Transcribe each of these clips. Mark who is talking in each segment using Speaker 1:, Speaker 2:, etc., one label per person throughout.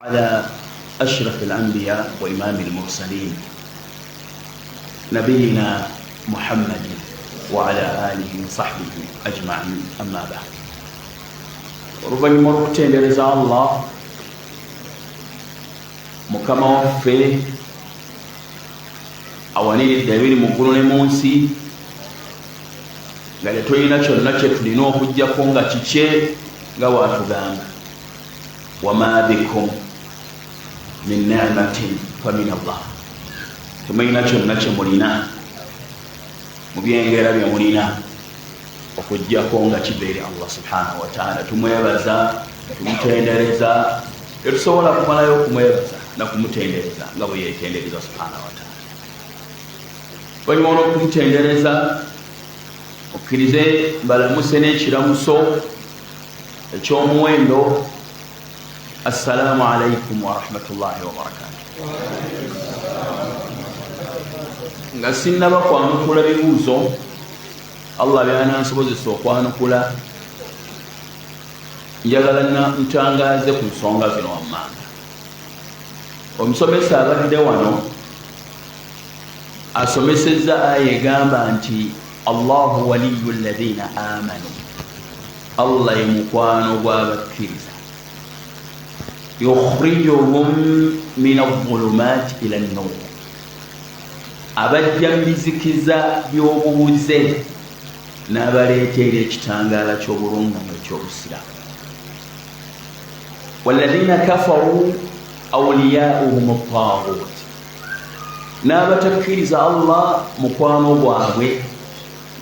Speaker 1: على أشرف الأنبياء وإمام المرسلين نبينا محمد وعلى آله وصحبه أجمعين، أما بعد. Oluvannyuma lw'okutendereza Allah Mukama waffe awaniridde ebiri mu ggulu ne mu nsi, nga tetulina kyonna kye tulina okugjako nga kikye, nga bwatugamba wama bikum min nimatin famin Allah, temulina kyonna kyemulina mu byengera byemulina okugjako nga kiva eri Allah subhanahu wataala. Tumwebaza, tumutendereza, tetusobola kumalayo okumwebaza nakumutendereza nga bwe yetendereza subhanahu wataala. Oluvanyuma olwokumutendereza, okkirize balamuse n'ekiramuso ekyomuwendo: assalamu alaikum warahmatullahi wabarakatu. Nga sinnaba kwanukula bibuuzo Allah byanansobozesa okwanukula, njagala ntangaze ku nsonga zino wammanga. Omusomesa abadde wano asomesezza aya egamba nti allahu waliyu llahina amanu, Allah ye mukwano gw'abakkiriza, yukhrijuhum min adhulumat ila nnur, abajja mu bizikiza by'obubuze n'abaleeta eri ekitangaala ky'obulungamu eky'obusiraamu. Walladhina kafaru awliyauhum taghut, n'abatakkiriza Allah mukwano gwabwe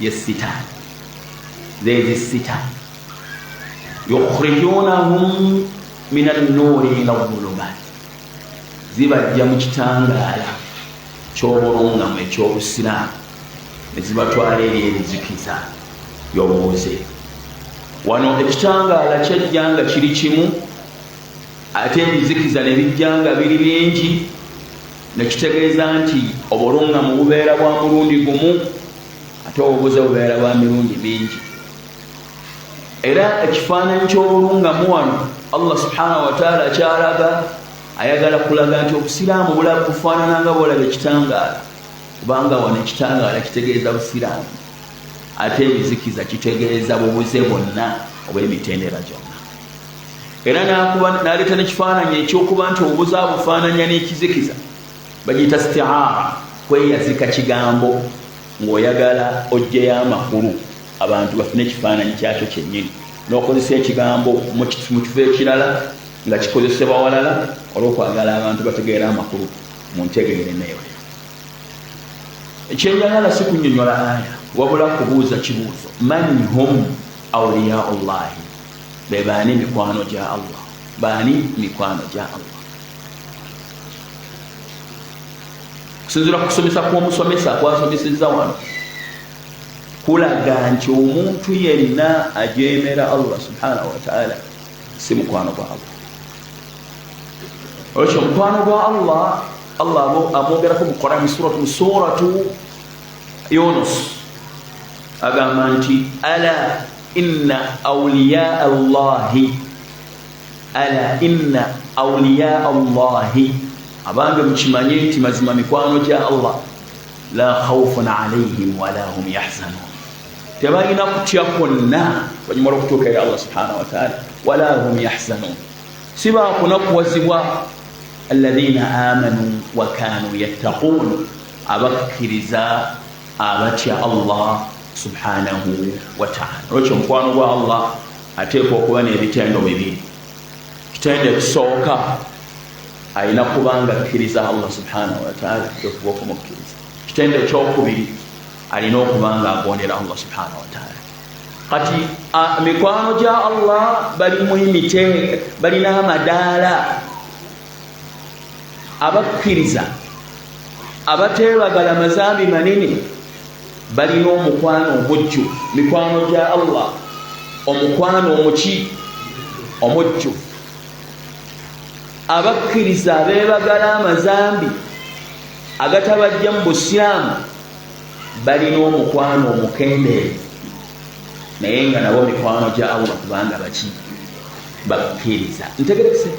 Speaker 1: ye sitaani, zezi sitaani, yukhrijunahum min annuuri ila dhulumat, zibajja mu kitangaala ky'obulungamu eky'obusiraamu ne zibatwala eri ebizikiza by'obubuze. Wano ekitangaala kyajja nga kiri kimu, ate ebizikiza ne bijja nga biri bingi, nekitegeeza nti obulungamu bubeera bwa mulundi gumu ate obubuze bubeera bwa mirundi mingi. Era ekifaananyi ky'obulungamu wano Allah subhanahu wataala kyalaga, ayagala kulaga nti obusiraamu bufaanana nga bwolaba ekitangaala, kubanga wano ekitangaala kitegeeza busiraamu ate ebizikiza kitegeeza bubuze bwonna obw'emitendera gyonna. Era naleeta nekifaananyi ekyokuba nti obubuze abufaananya n'ekizikiza, bagiyita stiara, kweyazika kigambo ng'oyagala ojjeyo amakulu abantu bafune ekifaananyi kyakyo kyennyini, n'okozesa ekigambo mu kifo ekirala nga kikozesebwa walala olw'okwagala abantu bategeera amakulu mu ntegeere neyo. Ekyenjagala si kunyonyola aya, wabula kubuuza kibuuzo: man hum auliyau llahi? Be baani mikwano gya Allah? Baani mikwano gya Allah? Kusinzira ku kusomesa kw'omusomesa kwasomesezza wano, kulaga nti omuntu yenna ajemera Allah subhanahu wataala si mukwano gwa Allah. Olwekyo omukwano gwa Allah, Allah amwogerako mu Quran mu suratu Yunus, agamba nti ala inna auliyaa llahi, ala inna auliyaa llahi, abange mukimanye nti mazima mikwano gya Allah, la khaufun alaihim wala hum yahzanun, tebalina kutya kwonna oluvanyuma lwokutuuka eri Allah subhanahu wataala, wala hum yahzanun, si bakunakuwazibwa, alladhina amanu wa kanu yattaqun, abakkiriza abatya Allah subhanahu wataala. Olwekyo omukwano gwa Allah ateekwa okuba n'ebitendo bibiri. Kitendo ekisooka, alina kubanga akkiriza Allah subhanahu wataala, okuba okumukkiriza. Kitendo ekyokubiri, alina okuba nga agondera Allah subhanahu wataala. Kati mikwano gya Allah bali muimite, balina amadaala: abakkiriza abateebagala mazambi manene balina omukwano omujju, mikwano gya Allah, omukwano omuki omujju. Abakkiriza abeebagala amazambi agatabajja mu busiraamu balina omukwano omukendeevu, naye nga nabo mikwano gya Allah kubanga baki bakkiriza. Ntegerekese.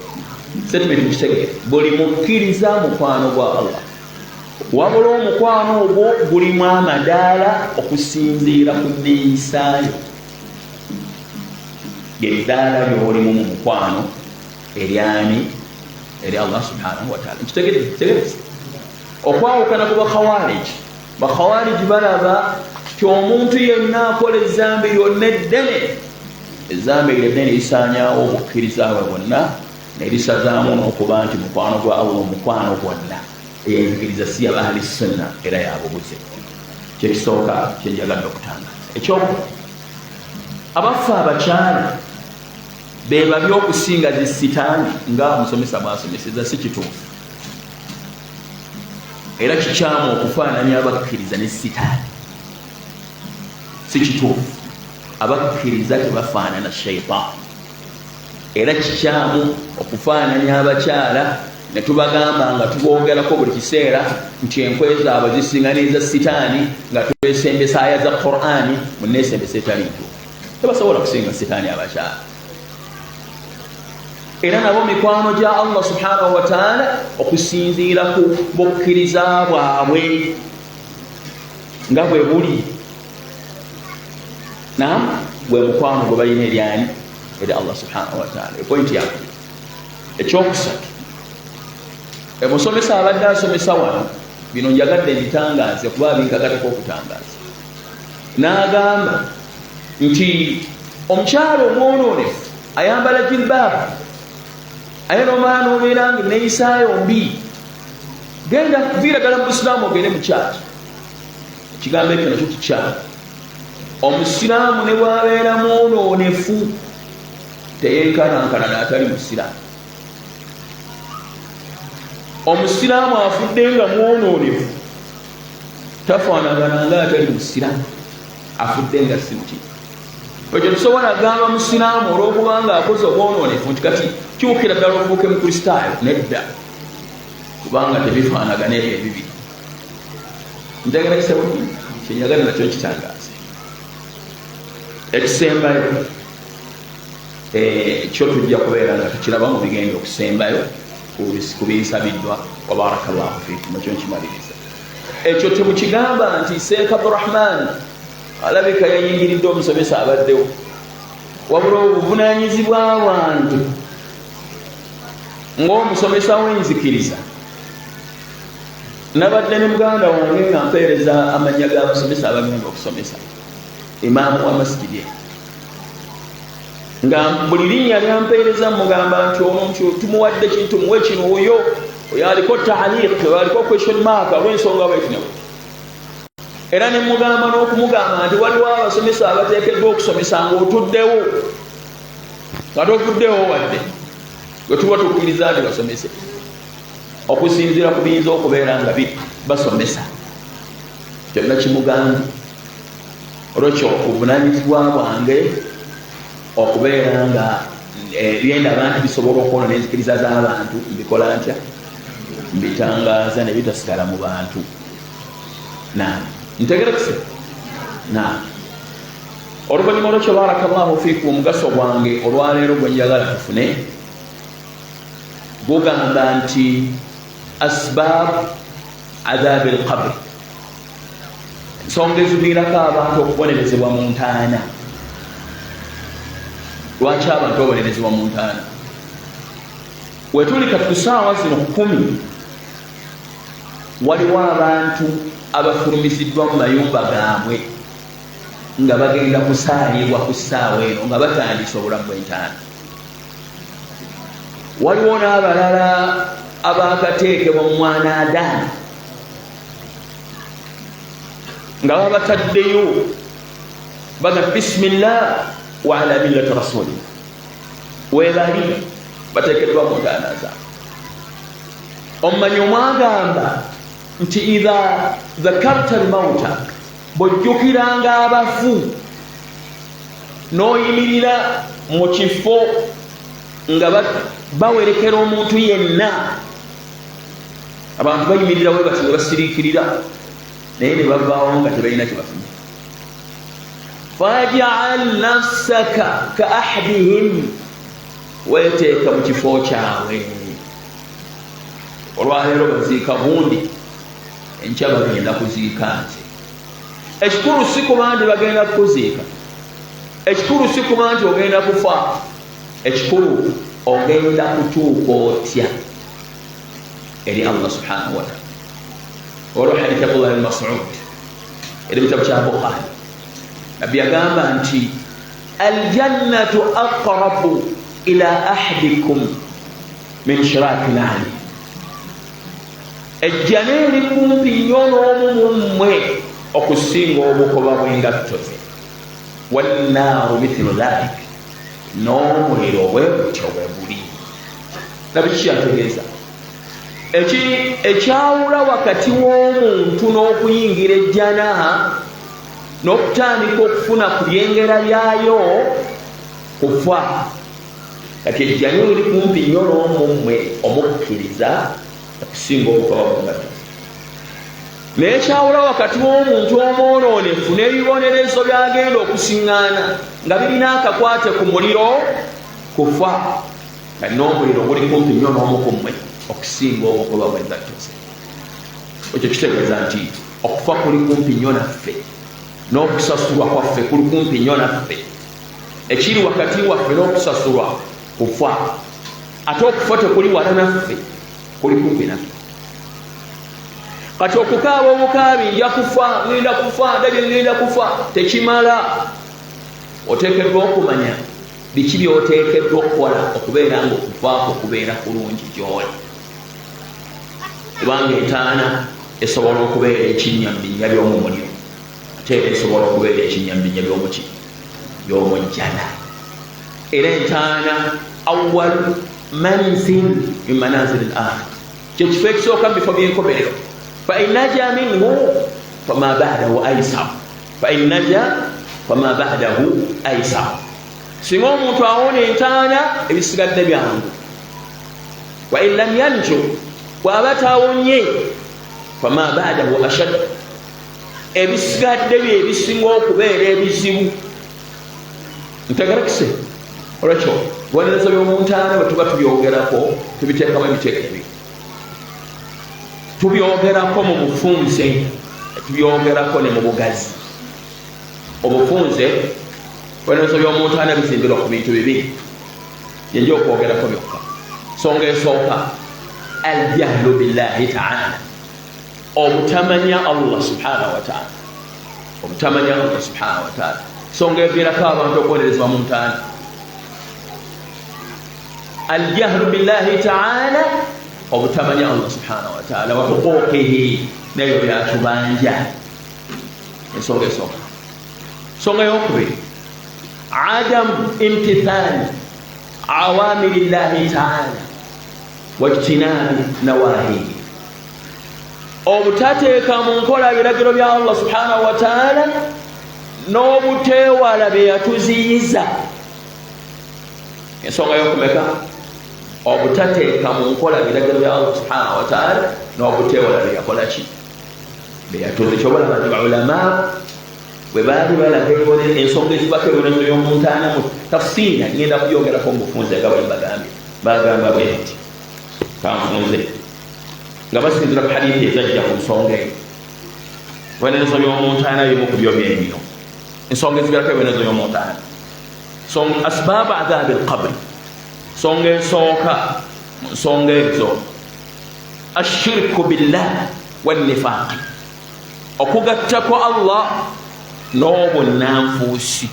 Speaker 1: Statement mukitegeere, buli mukkiriza mukwano gwa Allah, wabula omukwano ogwo gulimu amadaala okusinziira ku neeyisaayo, lyeddaala lyolimu mu mukwano eryani? Eri Allah subhanahu wataala. Nkitegereza okwawukana ku bakhawariji. Bakhawariji balaba ti omuntu yenna akola ezambi lyonna eddene, ezambi eryo eddene lisanyawo obukkiriza bwe bwonna, nerisazaamu n'okuba nti mukwano gwa Allah. Omukwano gwonna, eyenzikiriza si yaba ahli sunna era yabubuze. Kyekisooka kyenjagadde okutangaza. Ekyokubiri, abaffe, abakyala bebabi okusinga zisitaani nga omusomesa bwasomeseza? Si kituufu, era kikyamu okufaananya abakkiriza ne sitaani. Si kituufu, abakkiriza tebafaanana shaitaani. Era kikyamu okufaananya abakyala ne tubagamba nga tubogerako buli kiseera nti enkwe zaabwe zisinga neza sitaani, nga twesembesa aya za Qurani munesembesa etali ntuufu. Tebasobola kusinga sitaani abakyala, era nabo mikwano gya Allah subhanahu wataala okusinziira ku bukkiriza bwabwe nga bwe buli. Nam, gwe mukwano gwe balina eryani? Eri Allah subhanahu wataala. Epointi yakubiri. Ekyokusatu, omusomesa abadde asomesa wano, bino njagadde mbitangaaze kuba binkakatako okutangaza, n'agamba nti omukyalo omwononefu ayambala jilbaabu aye nomala nobeera nga neyisaayo mbi, genda viira ddala mu busiraamu ogende mu kyaki. Ekigambo ekyo nakyo kikyamu. Omusiraamu ne bwabeera mwononefu teyenkanankana naatali musiraamu. Omusiraamu afudde nga mwononefu tafaanagana nga atali musiraamu afudde nga si muki. Ekyo tusobola gamba musiraamu olwokubanga akoze obwononefu nti kati kyukira ddala ofuuke mukristaayo? Nedda, kubanga tebifaanagana ebyo ebibiri. Njagala kisebo kyenjagala nakyo nkitangaze. Ekisembayo kyo tujja kubeera nga tukiraba mu bigenda okusembayo ku binsabiddwa. Wabaraka llahu fikum. Ekyo nkimaliriza. Ekyo temukigamba nti Seek Abdurahman alabika yayingiridde omusomesa abaddewo, wabula obuvunanyizibwa bwange ng'omusomesa w'enzikiriza. Nabadde ne muganda wange nga mpeereza amannya g'abasomesa abagenda okusomesa, imaamu wa masigidi, nga buli linnya lyampeereza mugamba nti ono nti tumuwadde kintu, muwe kino, oyo oyo aliko taaliq, oyo aliko question mark olw'ensonga bwetino. Era nemugamba n'okumugamba nti waliwo abasomesa abateekeddwa okusomesa ngaotuddewo, nga tofuddewo, wadde gwe tuba tukkiriza nti basomese okusinziira ku biyinza okubeera nga basomesa kyonna. Kimugambye olwekyo obuvunanyizibwa bwange okubeera nga byendaba nti bisobola okwonona enzikiriza z'abantu mbikola ntya? Mbitangaaza ne bitasigala mu bantu. Nam, ntegerekese. Nam, oluvannyuma olwekyo, barakallahu fiikum, omugaso gwange olwaleero gwe njagala tufune gugamba nti asbab adhabi lqabri, ensonga eziviirako abantu okubonerezebwa mu ntaana. Lwaki abantu babonerezebwa mu ntaana? Wetuli kati ku saawa zino 10, waliwo abantu abafulumiziddwa mu mayumba gaabwe nga bagenda kusaalibwa ku ssaawa eno nga batandise obulamu bw'entaana. Waliwo n'abalala abakateekebwa mu mwana adamu nga babataddeyo baga bisimillah wa ala millati rasulillah, webali bateekeddwa mu ntaana zaabwe. Omumanyi omwagamba nti idha dhakarta lmauta, bwojjukiranga abafu n'oyimirira mu kifo nga bawerekera omuntu yenna, abantu bayimirira we bati ne basiriikirira, naye ne bavaawo nga tebalina kyebafunye. Fajal nafsaka ka ahadihim, weteeka mu kifo kyabwe. Olwaleero baziika gundi, enkya bagenda kuziika nze. Ekikulu si kuba nti bagenda kukuziika, ekikulu si kuba nti ogenda kufa, ekikulu ogenda kutuuka otya eri Allah subhanahu wataala. Olwo hadithi Abdullah bin Masud eri mukitabu kya Bukhari, Nabbi yagamba nti aljannatu aqrabu ila ahadikum min shiraki nali, ejjana eri kumpi nnyo n'omu mummwe okusinga obukoba bw'engatto ze, wannaaru mithlu dhalik, n'omuliro bwe butyo bwe buli. Nabi kiki yategeeza? Ekyawula wakati w'omuntu n'okuyingira ejjana n'okutandika okufuna ku byengera byayo kufa. Kati ejjana eri kumpi nnyo n'omummwe omukkiriza okusinga obukoba bw'engatto, naye kyawula wakati w'omuntu omwonoonefu n'ebibonerezo byagenda okusiŋŋaana nga birina akakwate ku muliro kufa. Kati n'omuliro guli kumpi nnyo n'omu ku mmwe okusinga obukoba bw'engatto ze. Ekyo kitegeeza nti okufa kuli kumpi nnyo naffe, n'okusasulwa kwaffe kuli kumpi nnyo naffe. Ekiri wakati waffe n'okusasulwa kufa, ate okufa tekuli wala naffe, kuli kumpi naffe. Kati okukaaba obukaabi nja kufa, ngenda kufa, ndabye ngenda kufa, tekimala. Oteekeddwa okumanya biki byoteekeddwa okukola okubeera nga okufaako okubeera kulungi gyoli, kubanga entaana esobola okubeera ekinnya mu binnya by'omumuliro, ate era esobola okubeera ekinnya mu binnya by'omuki by'omujjana. Era entaana awal manzil min manazil al akhir, kyekifo ekisooka mu bifo by'enkomerero. Fain naja minhu fama badahu aisar, fain naja fama badahu aisar. Singa omuntu awona entaana, ebisigadde byangu. Wain lam yanju, bwaba tawonye, fama badahu ashad, ebisigadde bye ebisinga okubeera ebizibu. Ntegerekise? Olwekyo bibonerezo by'omuntaana bwe tuba tubyogerako, tubiteekamu emiteeko ebiri. Tubyogerako mu bufunze, tubyogerako ne mu bugazi. Obufunze, ebibonerezo by'omuntaana bizimbirwa ku bintu bibiri, yenja okwogerako byokka. Nsonga esooka, aljahlu billahi taala, obutamanya Allah subhanahu wataala, obutamanya Allah subhanahu wataala. Nsonga eviirako abantu okubonerezebwa mu ntaana, aljahlu billahi taala, obutamanya Allah subhanahu wataala wa huquqihi, nebyo byatubanja. Ensonga esooka. Nsonga eyokubiri, adam imtithali awamiri llahi taala wajtinabi nawahihi, obutateeka mu nkola biragiro bya Allah subhanahu wataala n'obuteewala bye yatuziyiza. Ensonga yokumeka? Obutateeka mu nkola biragiro bya Allah subhanahu wataala n'obuteewala bye yakola ki, bye yatuzi. Kyobalaba nti baulama bwe baali balaga ensonga ezibako ebibonerezo by'omuntaana mu tafsiira, ngenda kubyogerako mu bufunze nga bwe mbagambye, bagamba bwe nti kanfunze nga basinzira ku hadithi ezajja ku nsonga eyo. Ebibonerezo by'omuntaana bimu ku byo byebyo ensonga ezibeerako ebibonerezo by'omuntaana, asbaabu adhabi alqabri. Nsonga esooka mu nsonga ezo, ashirku billah wannifaaqi, okugattako Allah n'obunnanfuusi,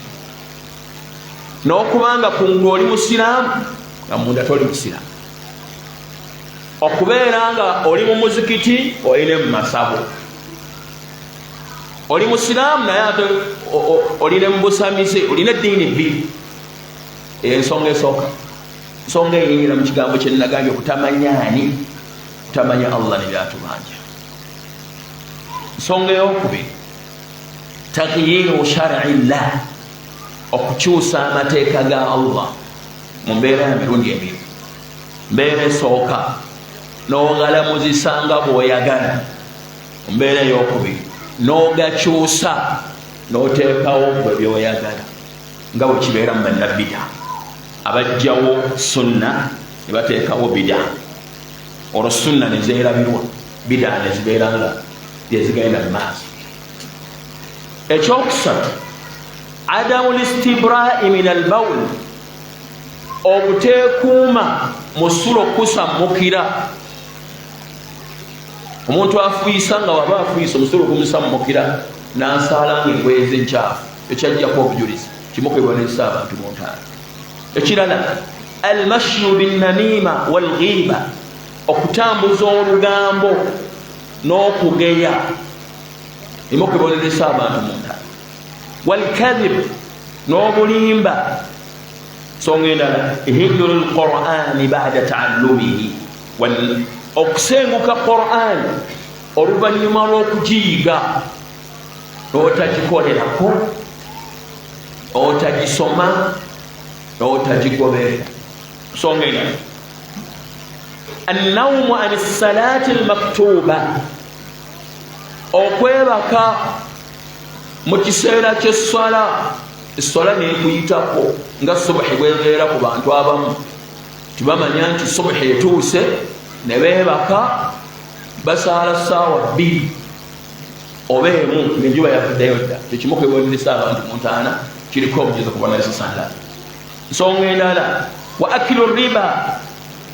Speaker 1: n'okubanga kungulu oli musiraamu nga munda toli musiraamu, okubeera nga oli mu muzikiti oline mu masabo, oli musiraamu naye ate oline mu busamize, olina eddiini bbiri. Eyo ensonga esooka. Nsonga eyingira mu kigambo kyenagambye, okutamanya ani, kutamanya Allah nebyatubanja. Nsonga eyokubiri, taghyiru shari llah, okukyusa amateeka ga Allah mu mbeera ya mirundi ebiri. Mbeera esooka, n'ogalamuzisa nga bw'oyagala. Mu mbeera eyokubiri, n'ogakyusa n'oteekawo gwe byoyagala, nga bwe kibeera mu bannabida abajjawo sunna ne bateekawo bida. Olwo sunna nezerabirwa, bidaa nezibeera nga byezigenda mu maaso. Ekyokusatu, adamu listibrai min albaul, obuteekuuma musulo kusammukira. Omuntu afuuyisa nga waba afuuyisa omusulo gumusammukira nasaala nga engoye ze nkyafu, ekyajjako obujulizi kimukebonesa abantu mu ntaana. Ekirala, almashyu binnamima walghiba, okutambuza olugambo n'okugeya emukeboneresa abantu mu ntaana, walkadhib, n'obulimba. Nsonga endala, hijru lqurani bada taallumihi, okusenguka Quran oluvannyuma lw'okugiyiga n'otagikolerako, otagisoma, n'otagigoberera. Nsonga endala, annaumu an salati lmaktuba, okwebaka mu kiseera kyesswala, esswala nekuyitako nga subuhi bwebeera ku bantu abamu, tibamanya nti subuhi etuuse ne beebaka, basaala ssaawa 2 oba 1 ngaenjuba yavuddeyo dda. Kyekimu kweboneresa abantu mu ntaana, kiriko obujuzi okuboneresa sanda. Nsonga endala, wa akilu riba,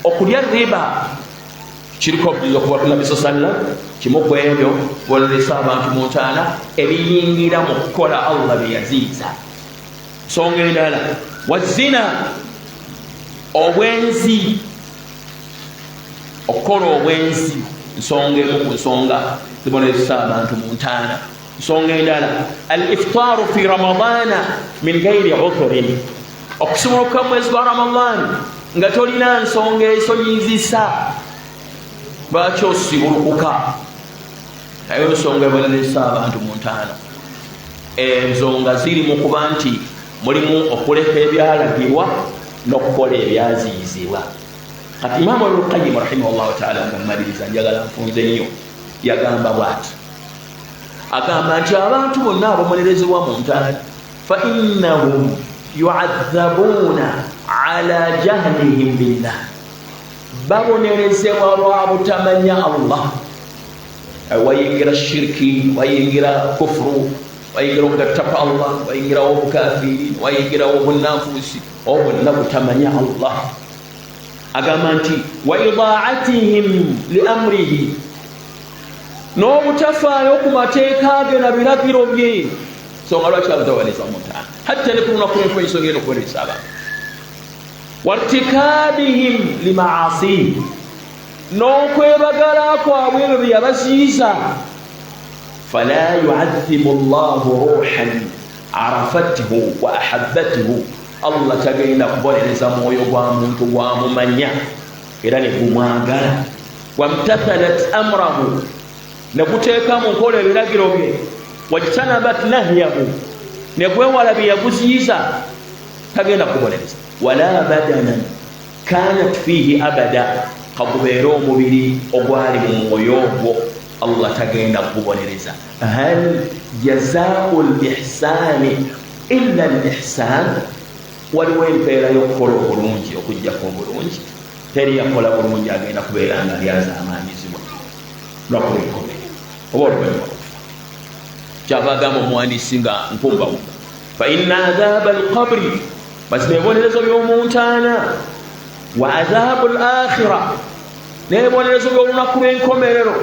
Speaker 1: okulya riba kiriko obujuzi okuva ku Nabbi sa sallam, kimu ku ebyo boneresa abantu mu ntaana ebiyingira mu kukola Allah bye yaziiza. Nsonga endala, wazina, obwenzi, okukola obwenzi nsonga emu ku nsonga ziboneresa abantu mu ntaana. Nsonga endala, al iftaaru fi ramadana min gairi uthurin, okusumuluka mwezi gwa Ramadan nga tolina nsonga esonyizisa lwaki osibulukuka, naye ensonga eboneresa abantu mu ntaana. Ensonga ziri mu kuba nti mulimu okuleka ebyalagirwa n'okukola ebyaziyizibwa. Kati Imaamu Alqayimu rahimahullahu taala, nga mmaliriza, njagala nfunze nnyo, yagamba bwati, agamba nti abantu bonna ababonerezebwa mu ntaana, fa innahum yuadhabuuna ala jahlihim billah, babonerezebwa lwa butamanya Allah. Wayingira shiriki, wayingira kufuru, wayingira okugattako Allah, wayingirawo obukafiri, wayingirawo obunanfuusi, obwonna butamanya Allah. Agamba nti wa idaatihim li amrihi, n'obutafaayo ku mateeka ge na biragiro bye. Nsonga lwaki abantu babonereza mu ntaana hatta ne ku lunaku lw'enfo, ensonga eno okubonereza abantu, wartikabihim limaasihi, n'okwebagala kwabwe ebyo bye yabaziyiza. Fala yuadhibu llahu ruhan arafathu wa ahabbathu, Allah tagenda kubonereza mwoyo gwa muntu gwamumanya era ne gumwagala, wamtathalat amrahu, ne guteeka mu nkola ebiragiro bye, wajtanabat nahyahu, ne gwewala bye yaguziyiza, tagenda kubonereza. Wala badanan kanat fiihi abada, kagubeere omubiri ogwali mu mwoyo ogwo, Allah tagenda kugubonereza. Hal jazau lihsani illa lihsan, waliwo empeera y'okukola obulungi okugjako obulungi? Teri yakola bulungi agenda kubeera nga lyazaamaanyizibwa lunaku lwenkomerero oba oluvannyuma lwokufa. Kyava agamba omuwandiisi nga nkumbawumba, fa inna adhaba alqabri, mazima ebibonerezo by'omuntaana, wa adhabu l akhira, n'ebibonerezo by'olunaku lw'enkomerero,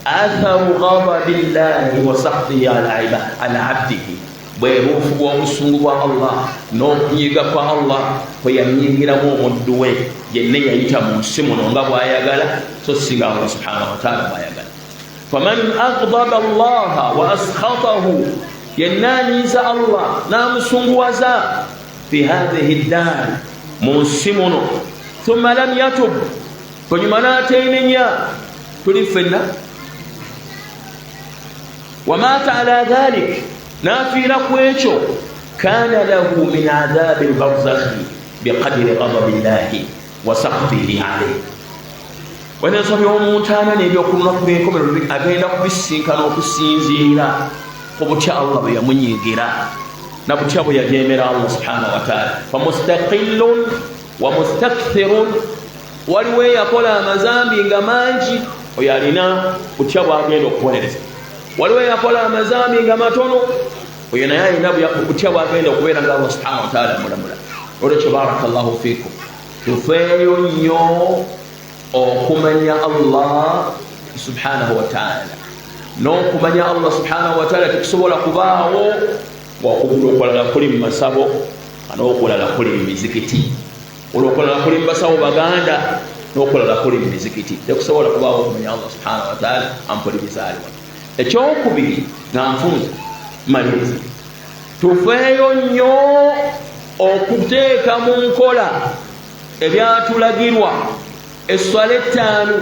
Speaker 1: atharu ghadabi llahi wa sakhtihi ala abdihi, bwe buufu bw'obusungu bwa Allah n'okunyiiga kwa Allah kwe yanyingiramu omuddu we yenna yayita mu nsi muno nga bw'ayagala, so singa Allah subhanahu wataala bw'ayagala. Faman agdaba allaha wa askhatahu, yenna anyiiza Allah n'amusunguwaza, fi hathihi ddaar, mu nsi muno, thumma lam yatub, oluvannyuma n'ateenenya, tuli ffenna, wamaata ala dhalik, n'afiira ku ekyo, kana lahu min adhabi lbarzakhi biqadiri ghadabi llahi wa sakhtihi alayhi. Wenezo by'omuntaana n'ebyokulunaku lw'enkomerero agenda kubisinkana okusinziira ku butya Allah bwe yamunyiigira na butya bwe yajeemera Allah subhanahu wataala. Famustaqillun wa mustakthirun. Waliwo eyakola amazambi nga mangi, oyo alina butya bwagenda okubonereza. Waliwo eyakola amazambi nga matono, oyo naye alina butya bwagenda okubeera nga Allah subhanahu wataala amulamula. Olwekyo, barakallahu fikum, tufeeyo nnyo okumanya Allah subhanahu wataala. N'okumanya Allah subhanahu wataala tekusobola kubaawo ngaokugulu okulala kuli mu masabo, n'okulala kuli mu mizikiti, olwokulala kuli mu basawo baganda, n'okulala kuli mu mizikiti. Tekusobola kubaawo okumanya Allah subhanahu wataala. Ampulirizaaliwa. Ekyokubiri, nga nfunza maliriza, tufeeyo nnyo okuteeka mu nkola ebyatulagirwa: esswala ettaano,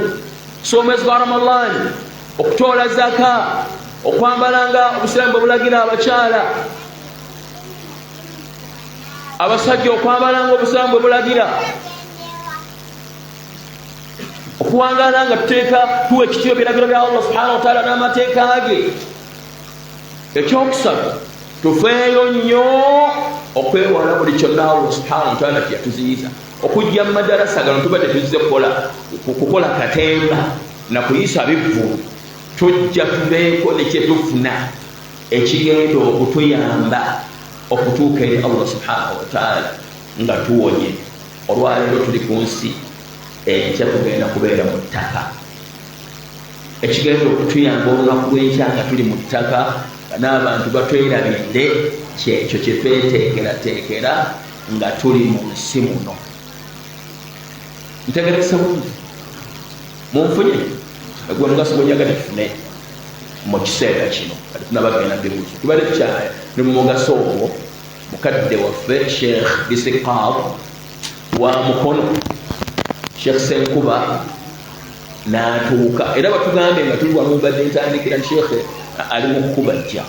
Speaker 1: kusoma omwezi gwa Ramadaani, okutoola zaka, okwambala nga obusiraamu bwe bulagira abakyala, abasajja okwambala nga obusiraamu bwe bulagira, okuwangaala nga tuteeka tuwa ekitiibwa ebiragiro bya Allah subhanahu wataala n'amateeka ge. Ekyokusatu, tufeeyo nnyo okwewala buli kyonna Allah subhanahu wataala kyeyatuziyiza. Okujja mu madarasa gano tuba tetuzze kukola katemba nakuyisa bivvulu. Tujja tubeeko nekyetufuna ekigenda okutuyamba okutuuka eri Allah subhanahu wataala nga tuwonye. Olwaleero tuli ku nsi, enkya tugenda kubeera mu ttaka. Ekigenda okutuyamba olunaku lwenkya nga tuli mu ttaka nga n'abantu batwerabidde, kyekyo kyetweteekerateekera nga tuli mu nsi muno. Ntegerekesa bulungi? Munfunye? Gwe mugaso gwenjaga tufune mu kiseera kino kati tunabagenda bibuuzo, tubadde tukyali mu mugaso ogwo. Mukadde waffe Sheikh Bisiqab wa Mukono, Sheikh Senkuba, n'atuuka era batugambye nga tuli wano mbadde ntandikira nti Sheikh ali mu kukubajja,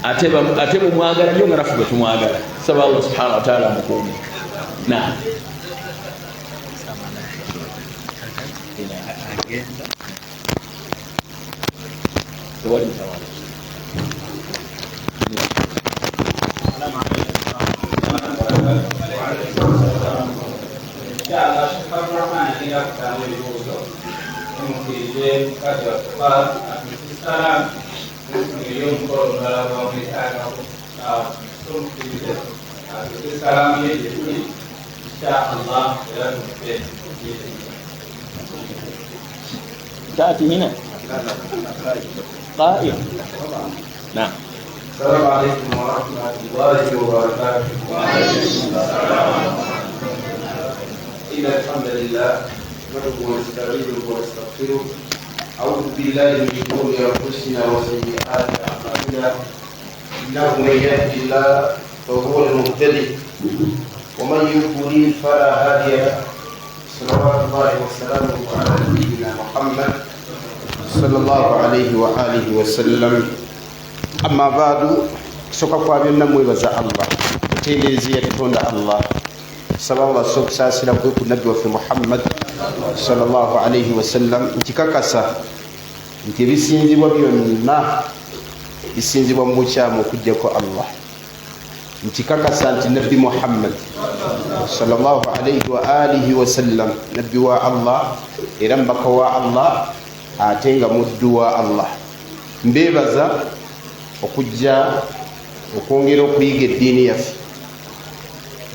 Speaker 1: ate mumwagala nnyo nga naffe bwe tumwagala. Saba Allah subhanahu wataala amukuume. Na tewali mutawaana.
Speaker 2: Inshallah, Sheikh Abdurrahman agenda kuddamu ebibuuzo. Mumukkirize mukazi waffe salam eri omukolo omulala gwamwetaagako. Tumukkirize atuuse salaamu ye gye tuli inshallah, era tumupe.
Speaker 1: تأتي هنا قائم، نعم.
Speaker 2: السلام عليكم ورحمة الله وبركاته. إن الحمد لله نحمده ونستعينه ونستغفره. أعوذ بالله من شرور أنفسنا وسيئات أعمالنا. إنه من يهد الله فهو المهتدي، ومن يضلل فلا هادي له. صلوات الله وسلامه على نبينا محمد صلى الله عليه وآله وسلم. Amma baadu, kusooka kwa byonna mwebaza Allah, otendereza yatutonda Allah. Saba Allah so okusaasira kwe ku nabbi waffe Muhammad sallallahu alaihi wasallam. Nkikakasa nti ebisinzibwa byonna bisinzibwa mu bukyamu okugjako Allah. Nkikakasa nti nabbi Muhammad sallallahu alaihi wa alihi wasallam nabbi wa Allah, era mubaka wa Allah, ate nga muddu wa Allah. Mbeebaza okujja okwongera okuyiga eddiini yaffe.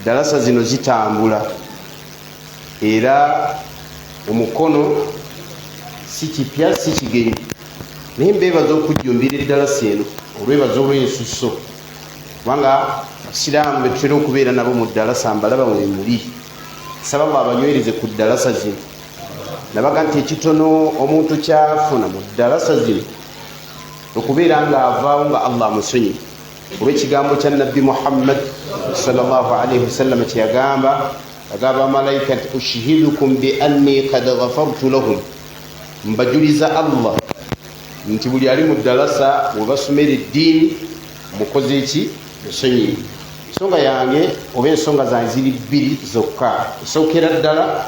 Speaker 2: Dalasa zino zitambula, era omukono si kipya, si kigenyi, naye mbeebaza okujjumbira eddalasa eno olwebaza olw'ensusso, kubanga abasiraamu betutera okubeera nabo mu ddalasa mbalaba mwemuli. Saba bwabanywereze ku ddalasa zino. Nabaga nti ekitono omuntu kyafuna mu ddalasa zino okubeera nga avaawo nga Allah amusonyi, olw'ekigambo kya nabbi Muhammad sallallahu alaihi wasallam kyeyagamba, agamba malayika nti: "Ushhidukum bi anni kad ghafartu lahum." Mbajuliza Allah nti buli ali mu ddalasa webasomera eddiini mukoze eki? Nsonyi. Ensonga yange oba ensonga zange ziri bbiri zokka. Esookera ddala,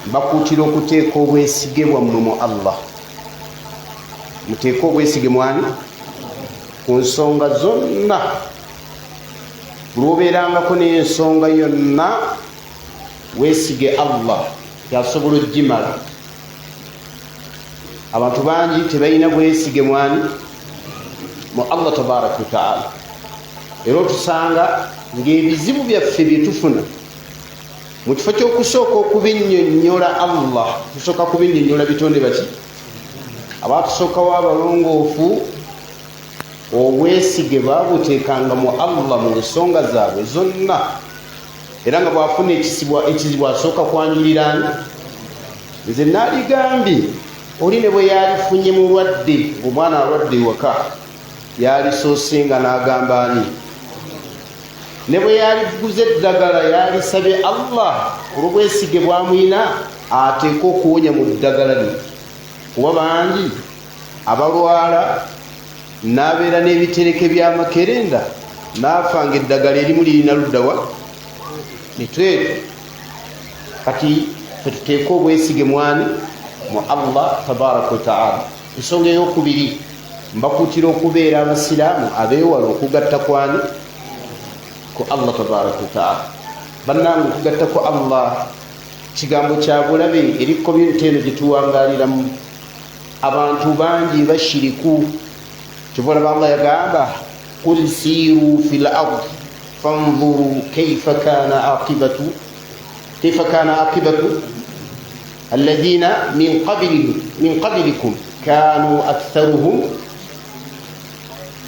Speaker 2: mbakuutira okuteeka obwesige bwammwe mu Allah. Muteeke obwesige mwani ku nsonga zonna. Lwobeerangako n'ensonga yonna. Weesige Allah kyasobola ogimala. Abantu bangi tebalina bwesige mwani mu Allah tabaraka wataala, era otusanga ng'ebizibu byaffe byetufuna, mu kifo ky'okusooka okubinnyonnyola Allah, tusooka kubinnyonnyola bitonde. Baki abatusookawo abalongoofu obwesige babuteekanga mu Allah mu nsonga zaabwe zonna, era nga bwafuna ekizibu asooka kwanjulirani. Nze naaligambye oli ne bwe yalifunye mulwadde, omwana alwadde ewaka, yalisoose nga n'agamba ani? Ne bwe yaliguze eddagala, yalisabye Allah olwobwesige bwamwina ateeke okuwonya mu ddagala lye, kuba bangi abalwala n'abeera n'ebitereke by'amakerenda n'afa nga eddagala erimu lirina luddawa mitweru. Kati fetuteeke obwesige mwani mu Allah tabaraka wataala. Ensonga eyokubiri, mbakuutira okubeera abasiraamu abeewala okugatta kwani ku Allah tabaraka wataala. Bannange, okugatta ku Allah kigambo kya bulabe eri community eno gyetuwangaliramu. Abantu bangi bashiriku. Kyova olaba Allah yagamba, qul siiru fi l ard fanzuru kaifa kana aqibatu, kaifa kana aqibatu alladhina min qablikum kanu aktharuhum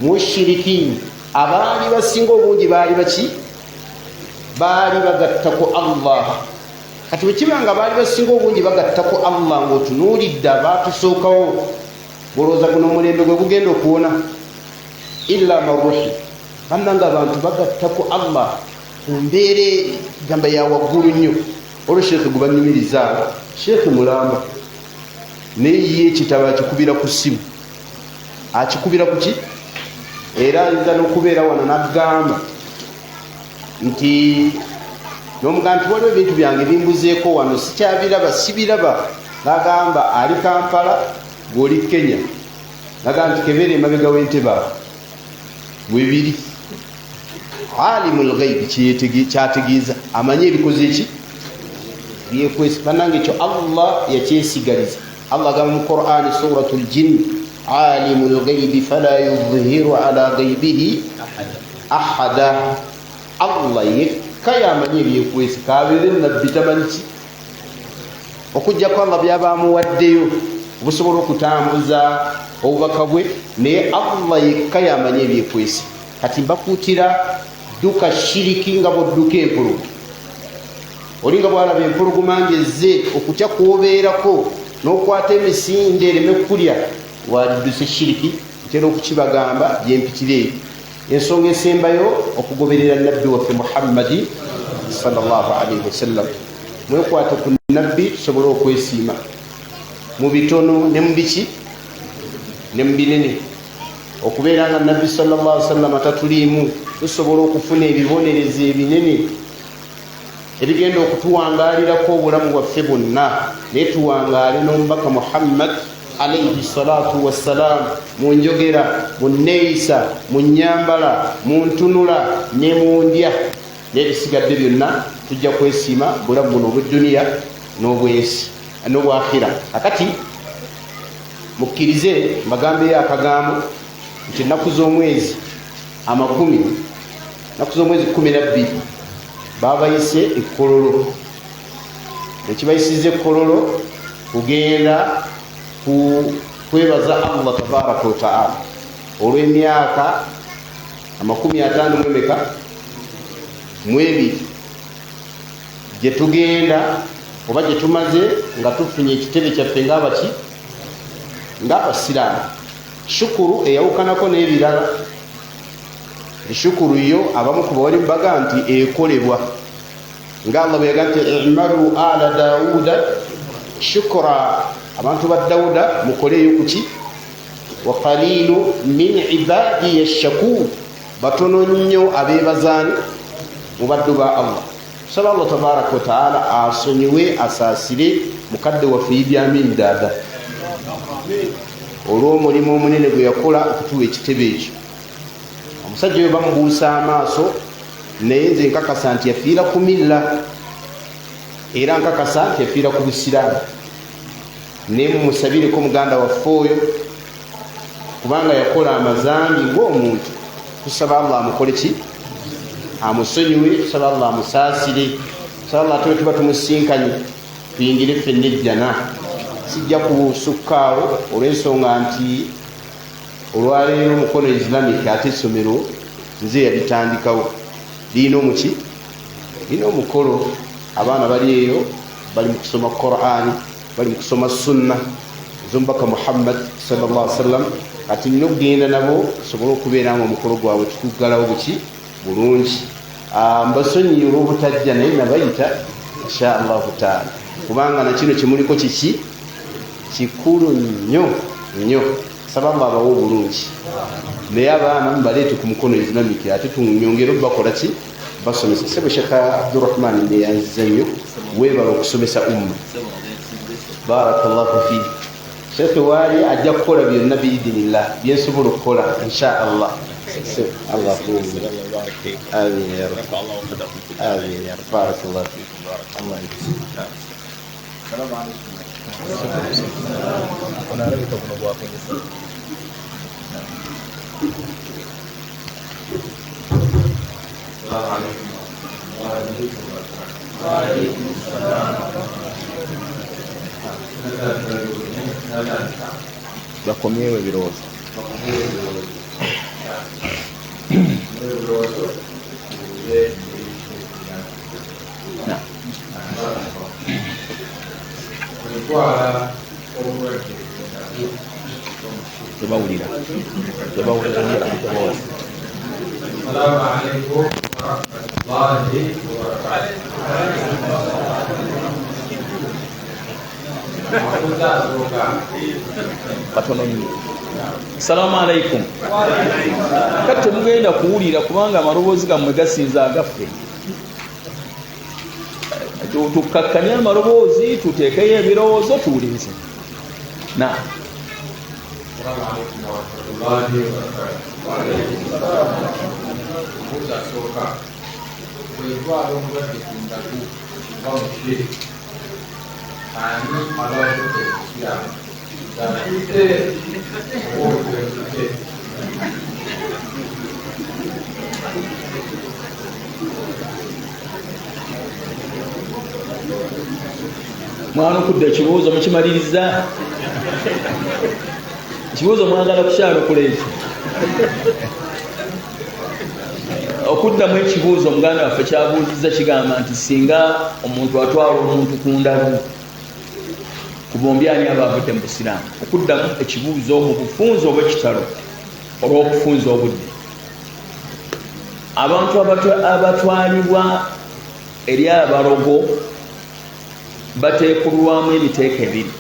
Speaker 2: mushirikin. Abaali basinga obungi baali baki? Baali bagatta ku Allah. Kati bwekiba nga baali basinga obungi bagatta ku Allah, ngaotunuulidde abatusookawo, golowooza guno omulembe gwe gugenda okuwona? Illa maruhi. Bannanga, abantu bagatta ku Allah ku mbeera gamba ya waggulu nnyo. Olwo sheekhe gwe banyumiriza, sheekhe mulamba, naye ye ekitabo akikubira ku ssimu, akikubira ku ki, era ayinza n'okubeera wano n'agamba nti nomugamba nti waliwo ebintu byange bimbuzeeko wano, sikyabiraba, sibiraba. Nagamba ali Kampala, gwoli Kenya, nagamba nti kebera emabega w'entebe awo webiri. Alimu lghaibi kyategeeza amanye ebikoze eki byekwesi. Banange, ekyo Allah yakyesigaliza. Allah agamba mu Qurani, Suratu Ljin, alimu lghaibi fala yudhiru ala ghaibihi ahada. Allah yekka yamanyi ebyekwesi, kabeere nabbi tamanyi ki, okugjako Allah byaba amuwaddeyo obusobola okutambuza obubaka bwe, naye Allah yekka yamanyi ebyekwesi. Kati mbakuutira, dduka shiriki nga bwodduka empologoma. Oli nga bwalaba empologoma ngezze, okutya kwobeerako n'okwata emisinde ereme kulya, walidduse shiriki. Ntera okukibagamba gyempitira eyo. Ensonga esembayo, okugoberera nabbi waffe Muhammadi sallallahu alaihi wasallam. Mwekwate ku nabbi tusobole okwesiima mu bitono ne mu biki ne mu binene. Okubeera nga nabbi sallallahu alaihi wasallam tatuliimu, tusobola okufuna ebibonerezo ebinene ebigenda okutuwangaalirako obulamu bwaffe bwonna, naye tuwangaale n'omubaka Muhammad alaihi salatu wassalam mu njogera, mu neeyisa, mu nyambala, mu ntunula ne mu ndya n'ebisigadde byonna. Tujja kwesiima bulamu buno obweduniya n'obwensi n'obwakhira. Akati mukkirize mbagambeyo akagambo nti ennaku z'omwezi amakumi, ennaku z'omwezi 12, babayise ekkololo. Ekibayisiza ekkololo kugenda ku kwebaza Allah tabaraka wataala olw'emyaka 50 mwemeka mwebiri gyetugenda oba gyetumaze nga tufunye ekitebe kyaffe ngaabaki, ngaabasiraamu. Shukuru eyawukanako n'ebirala, eshukuru yo abamu ku bawali baga nti ekolebwa nga Allah bwe yaga nti imalu ala Dawuda shukura, abantu ba Dawuda mukoleeyo kuki. Wa qalilu min ibadiya shakur, batono nnyo abeebazaani mu baddu ba Allah. Tusaba Allah tabaraka wataala asonyiwe, asaasire mukadde waffe Idi Amin Dada olw'omulimu omunene gwe yakola okutuwa ekitebe ekyo. Omusajja oyo bamubuusa amaaso, naye nze nkakasa nti yafiira ku milla. Era nkakasa nti yafiira ku busiraamu. Naye mumusabireko muganda waffe oyo, kubanga yakola amazambi ng'omuntu. Tusaba Allah amukole ki? Amusonyiwe. Tusaba Allah amusaasire. Tusaba Allah ate tuba tumusinkanye tuyingire ffenna ejjana. Sijja kusukkaawo olw'ensonga nti olwaleero Mukono Islamic ate essomero nze yalitandikawo, lirina omuki, lirina omukolo. Abaana bali eyo bali mu kusoma Qurani, bali mu kusoma sunna z'omubaka Muhammad sallallahu alaihi wasallam. Kati nina okugenda nabo sobole okubeera nga omukolo gwabwe tukuggalawo buki bulungi. Mbasonyiye olw'obutajja, naye nabayita insha Allahu taala, kubanga nakino kyemuliko kiki kikulu nnyo nnyo. Saba Allah abawe obulungi, naye abaana mubaleete ku Mukono Islamic ate tunyongere bakola ki, basomesa. Sebo Shekha Abdurahman, neyanziza nnyo, weebala okusomesa umma. Barakallahu fi shekhe waali ajja kukola byonna biidinillah byensobola okukola insha Allah. Allah amin ya rab, amin ya rab. Barakallahu fi Allah.
Speaker 1: Onalabika buno bwakozesa.
Speaker 3: السلام عليكم وعليكم السلام.
Speaker 1: Bakomyewo ebirowoozo.
Speaker 3: Ebirowoozo. Otwala obulwadde.
Speaker 1: Tebawulira, tebawulira.
Speaker 3: السلام عليكم ورحمة الله وبركاته. Makuza asooka.
Speaker 1: Katono nnyo. Salaamu alaikum. Kati temugenda kuwulira kubanga amaloboozi gammwe gasinza agaffe. Tukkakkanye amaloboozi, tuteekeyo ebirowoozo, tuwulirize na
Speaker 3: السلام عليكم ورحمة الله وبركاته. Makuza asooka. Bwetwala omulwadde ku ndagu oba mu kire, ani aba avudde mu busiraamu? Ng'afudde oba obutwekudde?
Speaker 1: Mwanukudde ekibuuzo, mukimaliriza ekibuuzo, mwagala kukyanukula ekyo. Okuddamu ekibuuzo omuganda waffe kyabuuziza kigamba nti singa omuntu atwala omuntu ku ndagu, ku bombi ani aba avudde mu busiraamu? Okuddamu ekibuuzo mu bufunze obwekitalo, olw'okufunza obudde, abantu abatwalibwa eri abalogo bateekulwamu emiteeko ebiri.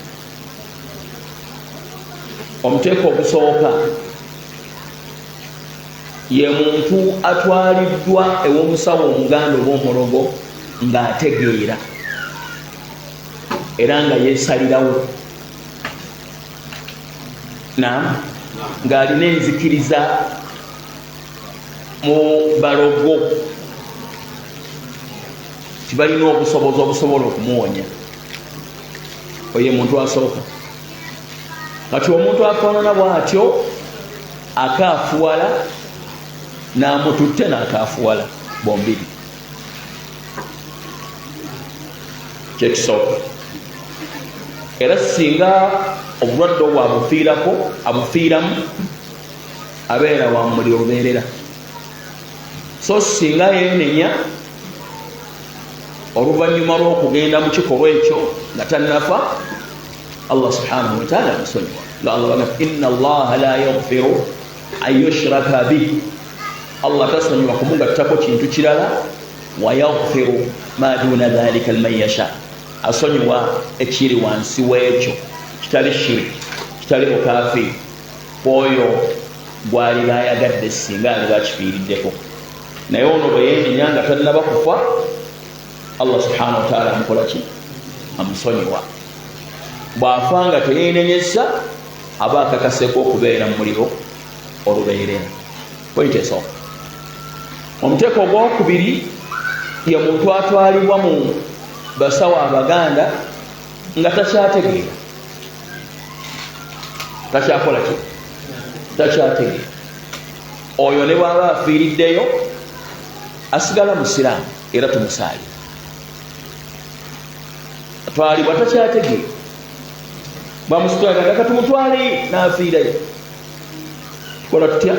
Speaker 1: Omuteeko ogusooka ye muntu atwaliddwa ew'omusawo omuganda oba omulogo ng'ategeera era nga yeesalirawo na ng'alina enzikiriza mu balogo tibalina obusobozi obusobola okumuwonya. Oyo muntu asooka. Kati omuntu afaanana bw'atyo akaafuwala n'amututte n'akaafuwala bombiri, kyekisooka. Era singa obulwadde obwo abufiirako, abufiiramu, abeera wa muliro lubeerera. So singa yeenenya oluvannyuma lw'okugenda mu kikolwa ekyo nga tannafa, Allah subhanahu wataala amusonyiwa, nga Allah baga inna Allaha la yaghfiru an yushraka bih, Allah tasonyiwa kumugattako kintu kirala, wa yaghfiru ma duna dhalika liman yasha, asonyiwa ekiri wansi w'ekyo kitali shiriki, kitali bukafiri, kwoyo gwaliba ayagadde singa aliba akifiiriddeko. Naye ono bwe yeenenya nga tannaba kufa, Allah subhanahu wataala amukola ki? Amusonyiwa. Bw'afa nga teyeenenyeza, aba akakaseko okubeera mu muliro olubeerera. Pointi esooka. Omuteeko ogwokubiri ye muntu atwalibwa mu Basawo abaganda nga takyategeera, takyakola ki, takyategeera. Oyo ne bwaba afiiriddeyo asigala musiraamu, era tumusaali twalibwa takyategeera. Bamusitwalaka tumutwale nafiirayo, tukola tutya?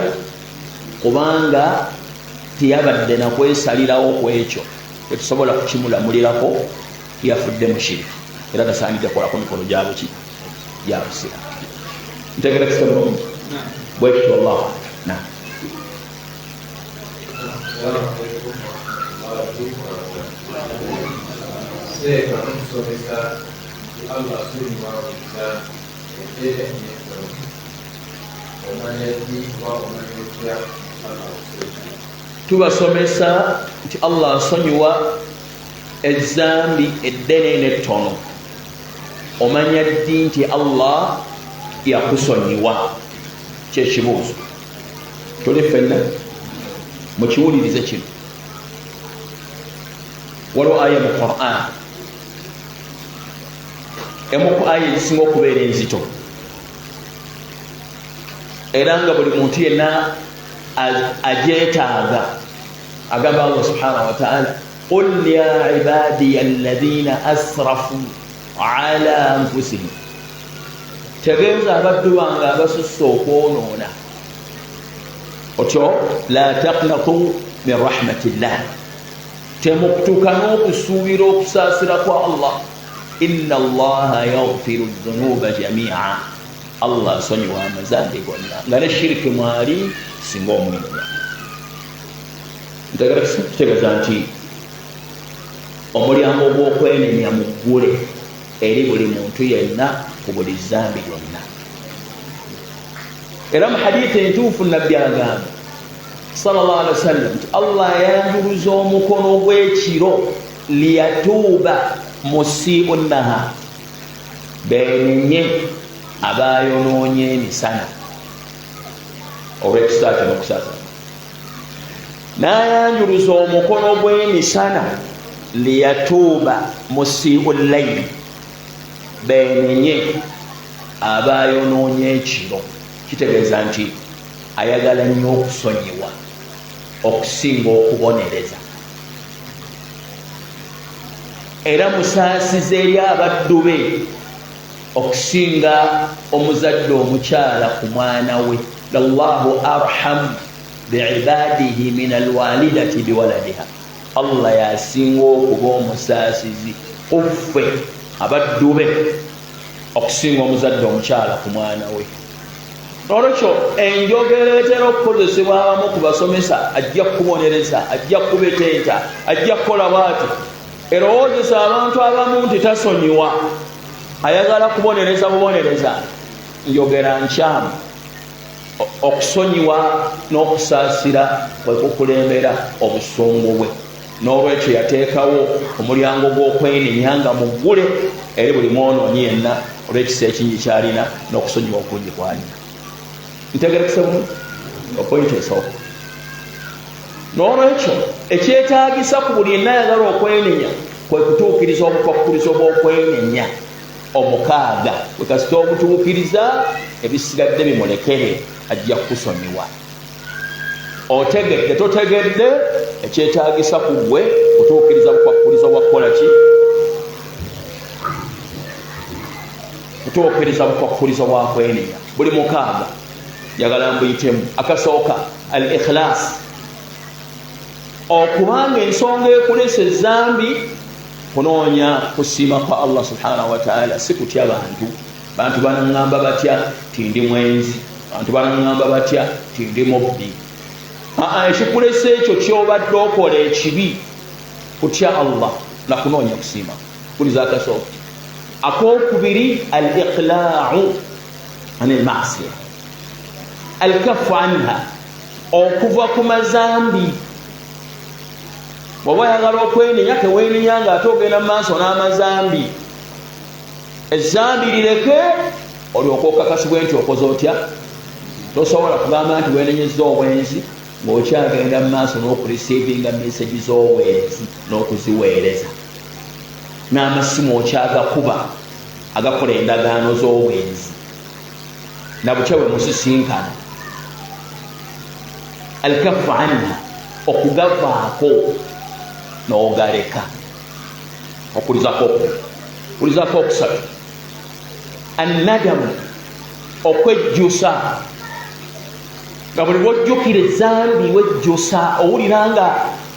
Speaker 1: Kubanga teyabadde nakwesalirawo ku ekyo, tetusobola kukimulamulirako. Tiyafudde mushiriku, era tasaanidde kukolako mikolo gyabuki, gyabusiraamu. Ntegera kisa bulungi bwekityo. Allahu na
Speaker 3: Seeka mutusomesa nti Allah asonyiwa buli zzambi eddene n'ettono. Omanya ddi oba omanya otya Allah akusonyiwa?
Speaker 1: Tubasomesa nti Allah asonyiwa ezambi eddene n'ettono. Omanya ddi nti Allah yakusonyiwa? Kyekibuuzo. Tuli ffenna mukiwulirize kino. Waliwo aya mu Quran, emu ku aya ezisinga okubeera enzito, era nga buli muntu yenna agyetaaga. Agamba Allah subhanahu wataala, qul ya ibadiya alladhina asrafu ala anfusihim, tegeeza abaddu bange abasusse okwonoona otyo, la taqnatu min rahmatillah, temukutuka n'okusuubira okusaasira kwa Allah, inna allaha yaghfiru dhunuba jamia, Allah asonyiwa amazambi gonna, nga ne shiriki mwali singa omwenenya. Kitegeeza nti omulyango gw'okwenenya muggule eri buli muntu yenna ku buli zambi lyonna. Era mu hadithi entuufu Nabbi agamba sallallahu alaihi wasallam nti Allah ayanjuluza omukono gw'ekiro, liyatuuba musiibu nahar, benenye abayonoonye emisana olw'ekisa kyo n'okusaasa, n'ayanjuluza omukono gw'emisana, liyatuuba musiibu layili, benenye abayonoonye ekiro. Kitegeeza nti ayagala nnyo okusonyiwa okusinga okubonereza, era musaasiza eri abaddu be okusinga omuzadde omukyala ku mwana we. Allahu arhamu biibadihi min alwalidati biwaladiha, Allah yasinga okuba omusaasizi kuffe abaddu be okusinga omuzadde omukyala ku mwana we. Nolwekyo enjogera etera okukozesebwa abamu ku basomesa, ajja kukubonereza, ajja kukubeteeta, ajja kukola bwati, erowoozesa abantu abamu nti tasonyiwa, ayagala kubonereza bubonereza. Njogera nkyamu. Okusonyiwa n'okusaasira kwe kukulembera obusungu bwe. N'olwekyo yateekawo omulyango gw'okwenenya nga muggule eri buli mwonoonyi yenna olw'ekisa ekingi kyalina n'okusonyiwa okungi kwalina. Ntegerekese bulungi opointi esooka? N'olwekyo ekyetaagisa ku buli yenna ayagala okwenenya kwe kutuukiriza obukwakkulizo bw'okwenenya omukaaga. Bwe kasita obutuukiriza, ebisigadde bimulekere, ajja kukusonyiwa. Otegedde totegedde, ekyetagisa ku ggwe kutuukiriza bukwakkulizo bwakukola ki? Kutuukiriza bukwakkulizo bwakwenenya buli mukaaga. Njagala mbuyitemu. Akasooka, al ikhilas, okubanga ensonga ekulesa ezambi kunoonya kusiima kwa Allah subhanahu wataala, si kutya bantu. Bantu banaŋŋamba batya ti ndi mwenzi? Bantu banaŋŋamba batya ti ndi mubbi? Aa, ekikulesa ekyo kyobadde okola ekibi kutya Allah nakunoonya kusiima. Kuliza akasooka. Akokubiri, al iqlaau an almasiya, alkafu anha, okuva ku mazambi. Bwoba oyagala okwenenya, tewenenya nga ate ogenda mu maaso n'amazambi. Ezambi lireke, olyoka okakasibwe nti okoze otya. Tosobola kugamba nti wenenyeza obwenzi ng'okyagenda mu maaso n'okureceivinga message z'obwenzi n'okuziweereza. N'amasimu okyagakuba agakola endagaano z'obwenzi nabutya bwe musisinkana. Alkafu anha, okugavaako n'ogaleka. Okulizako okulizako okusatu, annadamu, okwejjusa. Nga buli lwojjukira ezambi wejjusa, owulira nga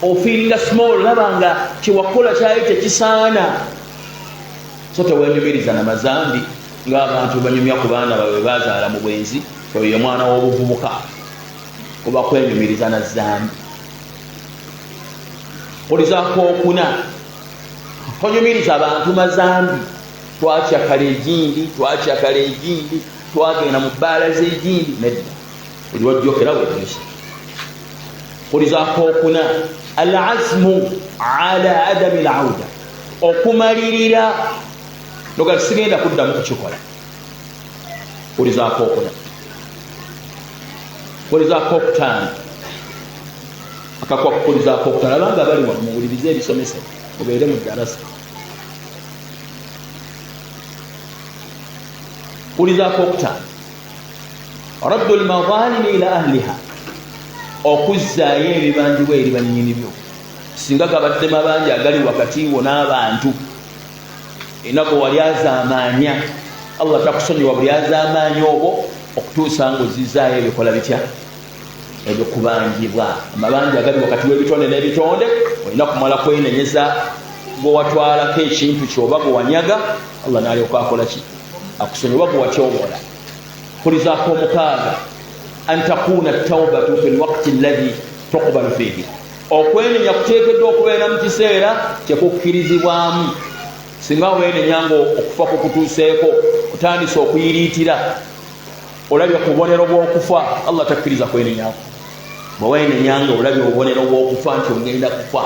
Speaker 1: ofiiringa small, olaba nga kyewakola kyali tekisaana. So tewenyumiriza na mazambi ng'abantu banyumya ku baana baabwe bazaala mu bwenzi. Oyo ye mwana w'obuvubuka, kuba kwenyumiriza na zambi. Kulizaako okuna, tonyumiriza bantu mazambi. Twakyakala egindi, twakyakala egindi, twagenda mu bbaala z'egindi. Nedda, buli wajjokera wejjusa. Kulizaako okuna, al azmu ala adami lauda, okumalirira noga sigenda kuddamu kukikola. Kulizaako okuna. Kulizaako okutaano, akakwa kukulizaako okutaano. Abanga bali wano muwulirize ebisomesa, mubeere mu darasa. Kulizaako okutaano, raddu lmadhalimi ila ahliha, okuzzaayo ebibanjibwa eri bannyini byo. Singa gabadde mabanja agali wakati wo n'abantu, enaku wali azaamaanya, Allah takusonyiwa buli azaamaanya obwo okutuusa nga ozizaayo ebikola bitya ebikubanjibwa. Amabanja agali wakati w'ebitonde n'ebitonde, olina kumala kwenenyeza gwewatwalako ekintu kyoba gwe wanyaga, Allah nalyoka akola ki? Akusonyiwa gwe watyobola. Kulizaako omukaaga, an takuna taubatu fi lwakti allahi tuqbalu fihi, okwenenya kuteekeddwa okubeera mu kiseera kyekukkirizibwamu. Singa wenenya nga okufa kukutuuseeko, otandise okuyiriitira, olabye ku bubonero bw'okufa, Allah takkiriza kwenenyako. Bwe wenenya nga olabye obubonero bw'okufa nti ogenda kufa,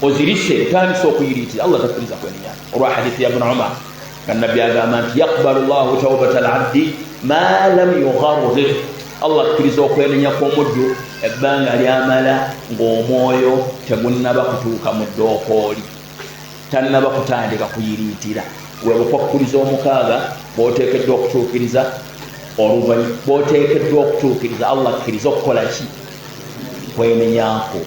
Speaker 1: ozirise, otandise okuyiriitira, Allah takkiriza kwenenyako. Olwa hadithi ya Bnu Umar nga Nabbi agamba nti yaqbalu llahu taubata alabdi ma lam yughargir, Allah akkiriza okwenenya kw'omuddu ebbanga lyamala ng'omwoyo tegunnaba kutuuka mu ddookooli, tannaba kutandika kuyiriitira. Webukwakuliza omukaaga bwoteekeddwa okutuukiriza, oluvanyuma bwoteekeddwa okutuukiriza, Allah akkiriza okukola ki? Kwenenyako.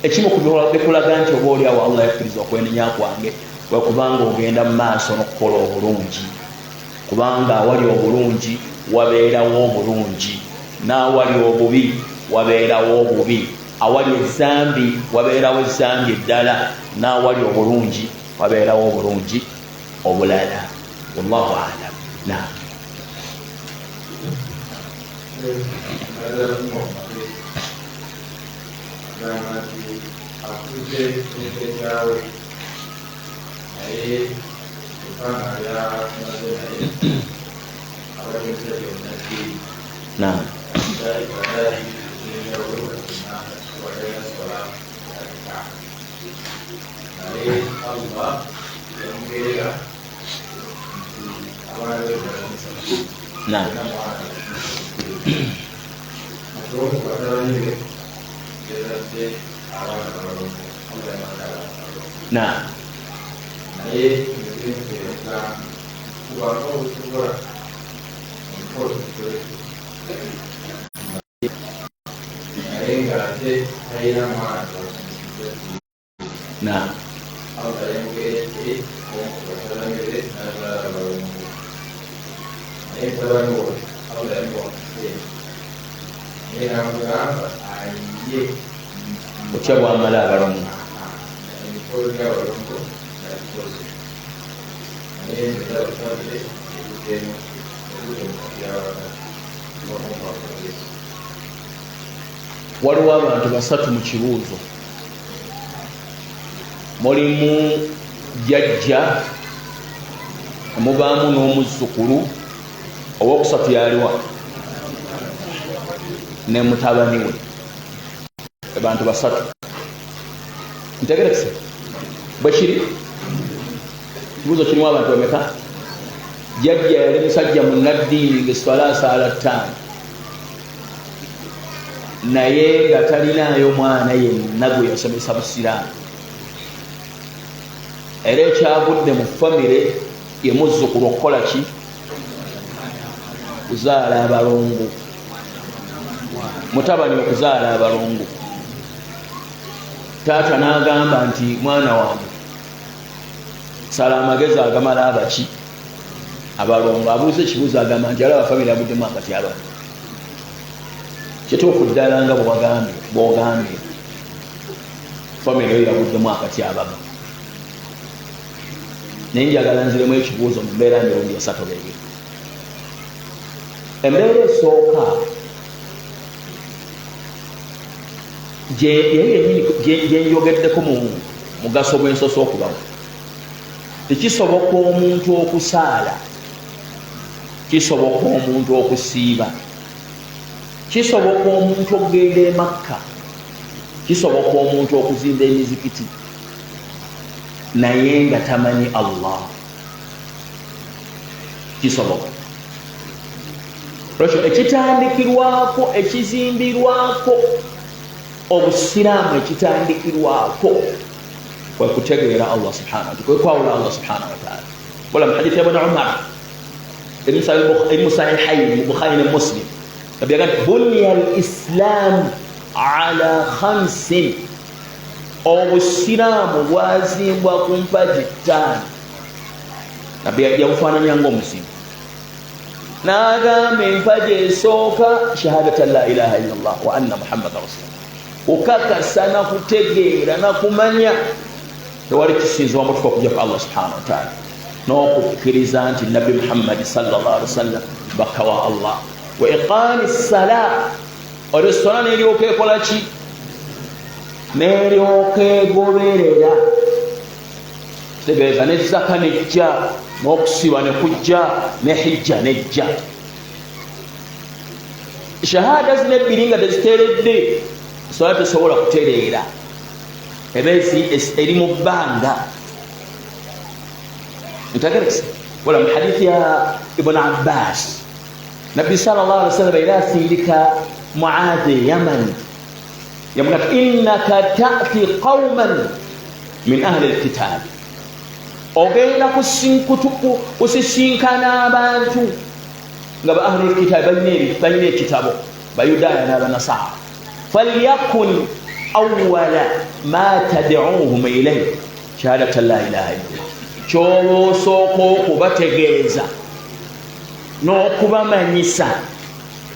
Speaker 1: Ekimu ku bikulaga nti oba oliawo Allah yakkiriza okwenenya kwange, wekubanga ogenda mu maaso n'okukola obulungi, kubanga awali obulungi wabeerawo obulungi, n'awali obubi wabeerawo obubi, awali ezambi wabeerawo ezambi eddala, n'awali obulungi wabeerawo obulungi obulala. Wallahu alam. Naam.
Speaker 3: Agamba nti akuze ne naye ebbanga lyamaze naye abadde musajja munaddiini.
Speaker 1: Naam.
Speaker 3: Naye Allah yamugerera nti abaana be
Speaker 1: Naam.
Speaker 3: Ate omu ku batabani be yazadde abaana balongo, Allah yamadde abaana balongo.
Speaker 1: Naam.
Speaker 3: Naye nezimuteeka kubanga obusobola omukolo tukole, naye ng'ate talina mwana.
Speaker 1: Naam.
Speaker 3: Allah yamugeredde omu ku batabani be n'azaala abalongo, naye mutabani we Allah yamuwa ku ssente, naye n'amugamba ayiye.
Speaker 1: Otya bwamala abalongo?
Speaker 3: Emikolo gy'abalongo nagikoze, naye nze ebiddemu ebudde mu katyabaga bakumpa amagezi.
Speaker 1: Waliwo abantu basatu mu kibuuzo. Mulimu jjajja, mubaamu n'omuzzukulu, owokusatu yaliwa ne mutabani we. Abantu basatu, ntegerekese bwe kiri. Kibuuzo kirimu abantu bameka? Jjajja yali musajja munaddiini nga eswala asaala ttaano, naye nga talinaayo mwana yenna gwe yasomesa busiraamu. Era ekyavudde mu famire ye muzzukulu okukola ki? Kuzaala abalongo, mutabani okuzaala abalongo. Taata n'agamba nti mwana wange sala amagezi agamala abaki abalongo. Abuuza ekibuuzo, agamba nti alaba famire aguddemu akati abantu. Kituufu ddala nga bwewagambye, bwogambye famire eyo yaguddemu akati abaga, naye njagala nziremu ekibuuzo mu mbeera mirundi esatu oba ebiri. Embeera esooka gyenjogeddeko mu mugaso gwensoose okubawo, tekisoboka omuntu okusaala, kisoboka omuntu okusiiba, kisoboka omuntu okugenda e Makka, kisoboka omuntu okuzimba emizikiti, naye nga tamanyi Allah. Kisoboka. Lwekyo ekitandikirwako, ekizimbirwako obusiraamu, ekitandikirwako kwe kutegeera Allah subhanahu wataala, kwe kwawula Allah subhanahu wataala. Wala mu hadithi ya Ibn Umar eri mu Sahihain, mu Bukhari ne Muslim, nabbi agamba buniya al-islam ala khamsin, obusiraamu bwazimbwa ku mpagi ttaano. Nabbi yabufaananya nga omuzimu, n'agamba empagi esooka shahadata la ilaha illa llah wa anna muhammada rasulullah, kukakasa nakutegeera nakumanya tewali kisinzibwa mutufu okujja ku Allah subhanahu wataala, n'okukkiriza nti Nabbi Muhammadi sallallahu alaihi wasallam baka wa Allah, wa iqami sala. Olwo sola neryoka ekola ki? Neryoka egoberera, kitegeeza ne zaka nejja, n'okusiba ne kujja, ne hijja nejja. Shahada zino ebbiri nga teziteredde, sola tesobola kutereera, eba eri mu bbanga. Ntegerese wala mu hadithi ya Ibn Abbas, Nabbi sal llah alih wasallam era asindika Muadhi e Yaman, yamuga ti innaka tati qauman min ahli lkitabi, ogenda kusisinkana abantu nga ba ahli lkitabi, balina ekitabo, Bayudaaya n'Abanasara, falyakun awala ma tadcuuhum ilaih shahadata la ilaha illallah. Kyoba osooka okubategeeza n'okubamanyisa,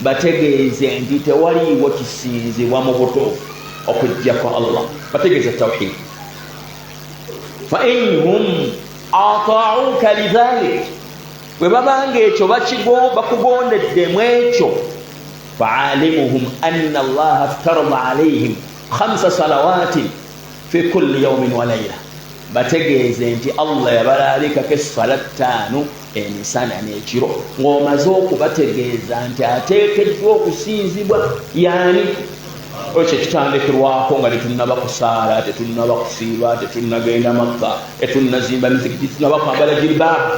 Speaker 1: bategeeze nti tewaliiwo kisinzibwa mu butuufu okujjako Allah, bategeeze tawhid. Fa inhum atauka lidhalik, bwe babanga ekyo bakugondeddemu ekyo, faalimuhum anna allaha aftarada alaihim khamsa salawatin fi kulli yaumin wa laila, bategeeze nti Allah yabalaalikako essala ttaano emisana n'ekiro. Ng'omaze okubategeeza nti ateekeddwa okusinzibwa yaani, ekyo kitandikirwako nga tetunnaba kusaala, tetunnaba kusiiba, tetunnagenda Makka, tetunnazimba mizikiti, tetunnaba kwambala jilbaabu,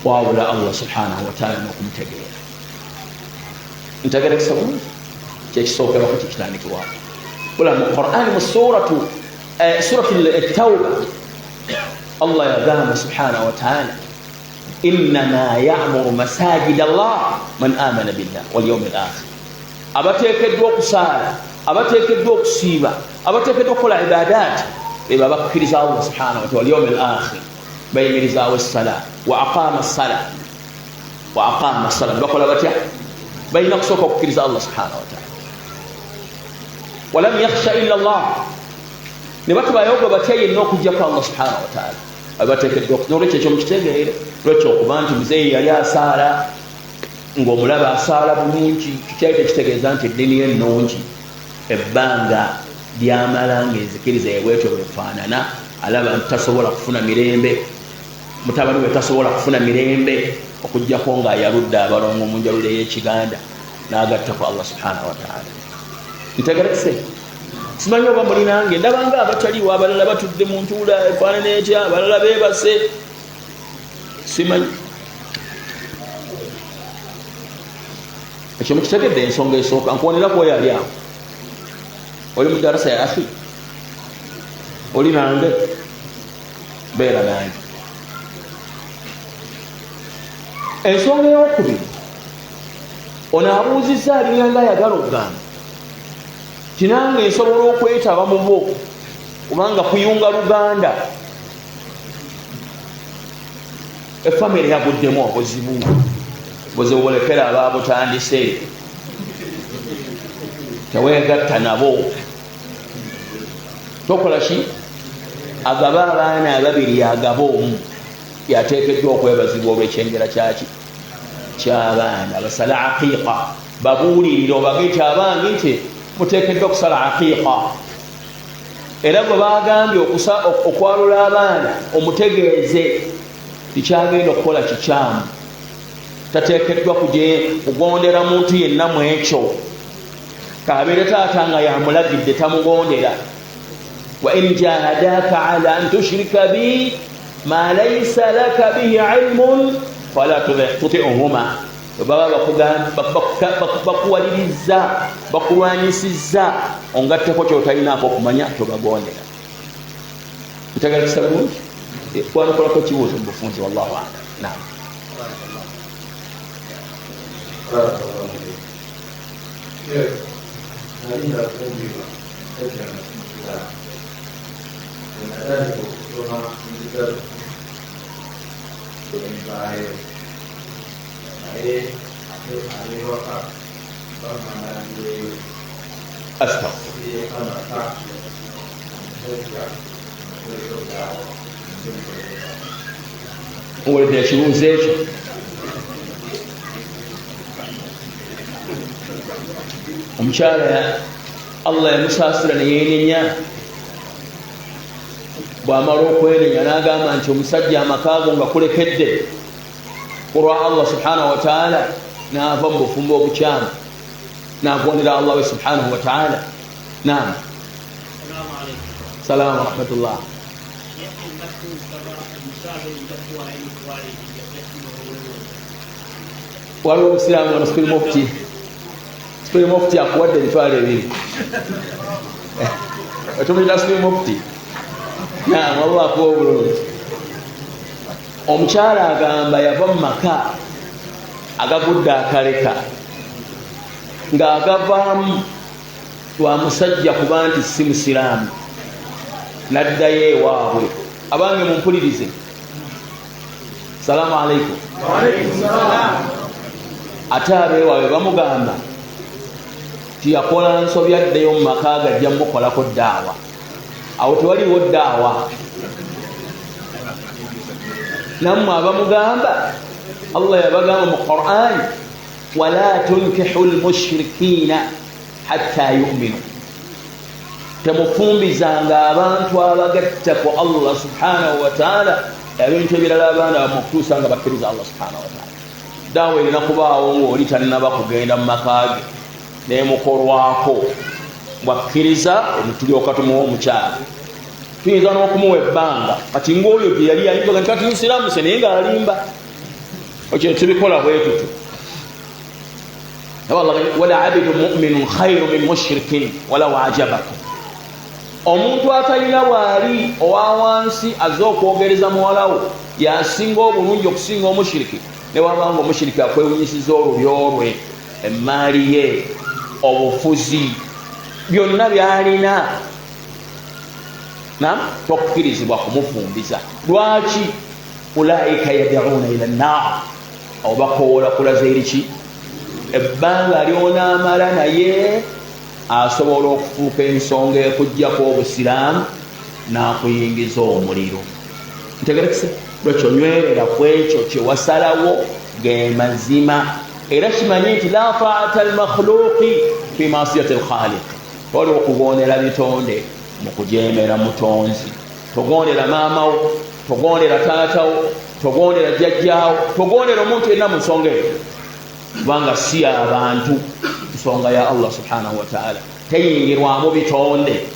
Speaker 1: wabula Allah subhanahu wataala n'okumutegeera. Ntegerekesa bulungi? Kyekisookerwako, kyekitandikirwako. Bula mu Quran, mu suratu Tauba, Allah yagamba subhanahu wataala innama yamuru masajid Allah man amana billah walyaumi al akhir. Abateekeddwa okusaala, abateekeddwa okusiiba, abateekeddwa okukola ibadat beba bakkiriza Allah subhanahu wataala walyaumi al akhir, bayimirizaawo essala, wa aqama sala, wa aqama sala. Bakola batya? Balina kusooka okukkiriza Allah subhanahu wataala, walam yakhsha illa Allah, ne batubayo gwe batya yenna okujjako Allah subhanahu wataala. Abateekeddwa nolwekyo ekyo mukitegeere. Lwekyo okuba nti muzeeyi yali asaala, ng'omulaba asaala bulungi, kikyali tekitegeeza nti eddiini ye ennungi. Ebbanga lyamala ng'enzikiriza ebwetyo bwefaanana, alaba nti tasobola kufuna mirembe, mutabani we tasobola kufuna mirembe okujjako ng'ayaludde abalongo mu njalula ey'ekiganda n'agatta ku Allah subhanahu wataala. Ntegerekise? Simanyi oba mulinange, ndabanga abataliwo, abalala batudde mu ntuula efaanana etya, abalala beebase, simanyi. Ekyo mukitegedde? Ensonga esooka nkuwoneraku oyo ali awo, oli mu darasa ya akhi, oli nange. Beera nange. Ensonga eyokubiri, ono abuuzizza alinganga ayagala okugamba tinange nsobola okwetaba mu bo, kubanga kuyunga luganda. Efamire yaguddemu obuzibu, buzibu bulekera ababutandise, tewegatta nabo, tokola ki? Agaba abaana ababiri, agaba omu, yateekeddwa okwebazibwa olw'ekyengera kyaki ky'abaana. Basala aqiqa, babuulirire obage nti abange nti muteekeddwa okusala aqiqa. Era gwe bagambye okwalula abaana, omutegeeze tikyagenda okukola kikyamu, tateekeddwa kugondera muntu yenna mu ekyo, kabeere taata nga yamulagidde, tamugondera. Wa in jahadaka ala an tushrika bi ma laisa laka bihi ilmun fala tutiuhuma. Baba bakuwaliriza, bakulwanyisizza ongatteko kyotalinaako okumanya, tobagondera. Ntegerekesa bulungi? Kwanukulako ekibuuzo mu bufunzi, wallahu alam. Naam.
Speaker 3: Nali nafumbirwa musajja nga si musiraamu. Bwe natandika okusoma ebitabo nenvaayo, naye ate ab'ewaka baŋŋamba nzireyo.
Speaker 1: Astagfirullah.
Speaker 3: Amaka omusajja mukoleko daawa nzimukoleko.
Speaker 1: Muwulidde ekibuuzo ekyo? Omukyala Allah yamusaasira neyenenya. Bwamala okwenenya nagamba nti omusajja amaka go nga kulekedde kulwa Allah subhanahu wataala, nava mu bufumbo obukyamu nagondera Allah we subhanahu wataala. Naam, salaamu warahmatullah. Waliwo omusiraamu wano, supreme mufti. Supreme mufti akuwadde 20,000, otumuyita supreme mufti. Naam, Allah akuwa obulungi. Omukyala agamba yava mu maka agagudde akaleka, ng'agavaamu lwa musajja kuba nti si musiraamu, naddayo ewaabwe. Abange mumpulirize, salaamu alaikum. Ate abeewaabwe bamugamba tiyakola nsobi, addeyo mu maka gajja mukolako ddaawa. Awo tewaliwo ddaawa. Nammwe abamugamba, Allah yabagamba mu Quran, wala tunkihu lmushrikiina hatta yuminu, temufumbizanga abantu abagatta ku Allah subhanahu wataala ebintu ebirala abaana bamwe okutuusa nga bakkiriza Allah subhanahu wataala. Daawa erina kubaawo ngaoli tannaba kugenda mu maka ge, nemukolwako bwakkiriza, tulyoka tumuwa omukyala. Tuyinza n'okumuwa ebbanga. Kati ngaoyo gye yali alimba nti kati nsiramuse, naye ng'alimba, ekyo tubikola bwe tutu. Wala abidu muminun khairu min mushrikin walau ajabakum. Omuntu atalina bwali owa wansi azze okwogereza muwalawo yasinga obulungi okusinga omushiriki, newabanga omushiriki akwewunyisiza olulyo lwe, emaali ye, obufuzi, byonna byalina, na tokkirizibwa kumufumbiza. Lwaki? Ulaika yad'una ila nnar, awo bakowoola kulaza eriki ebbanga lyonaamala, naye asobola okufuuka ensonga ekugjako obusiraamu n'akuyingiza omuliro. Ntegerekese? Lwekyo nywerera ku ekyo kyewasalawo, ge mazima. Era kimanye nti la taata almakhluqi fi masiyati alkhaliq, toli okugondera bitonde mu kujemera mutonzi. Togondera maamawo, togondera taatawo, togondera jjajjaawo, togondera omuntu yenna mu nsonga eyo, kubanga si abantu, nsonga ya Allah subhanahu wataala, teyingirwamu bitonde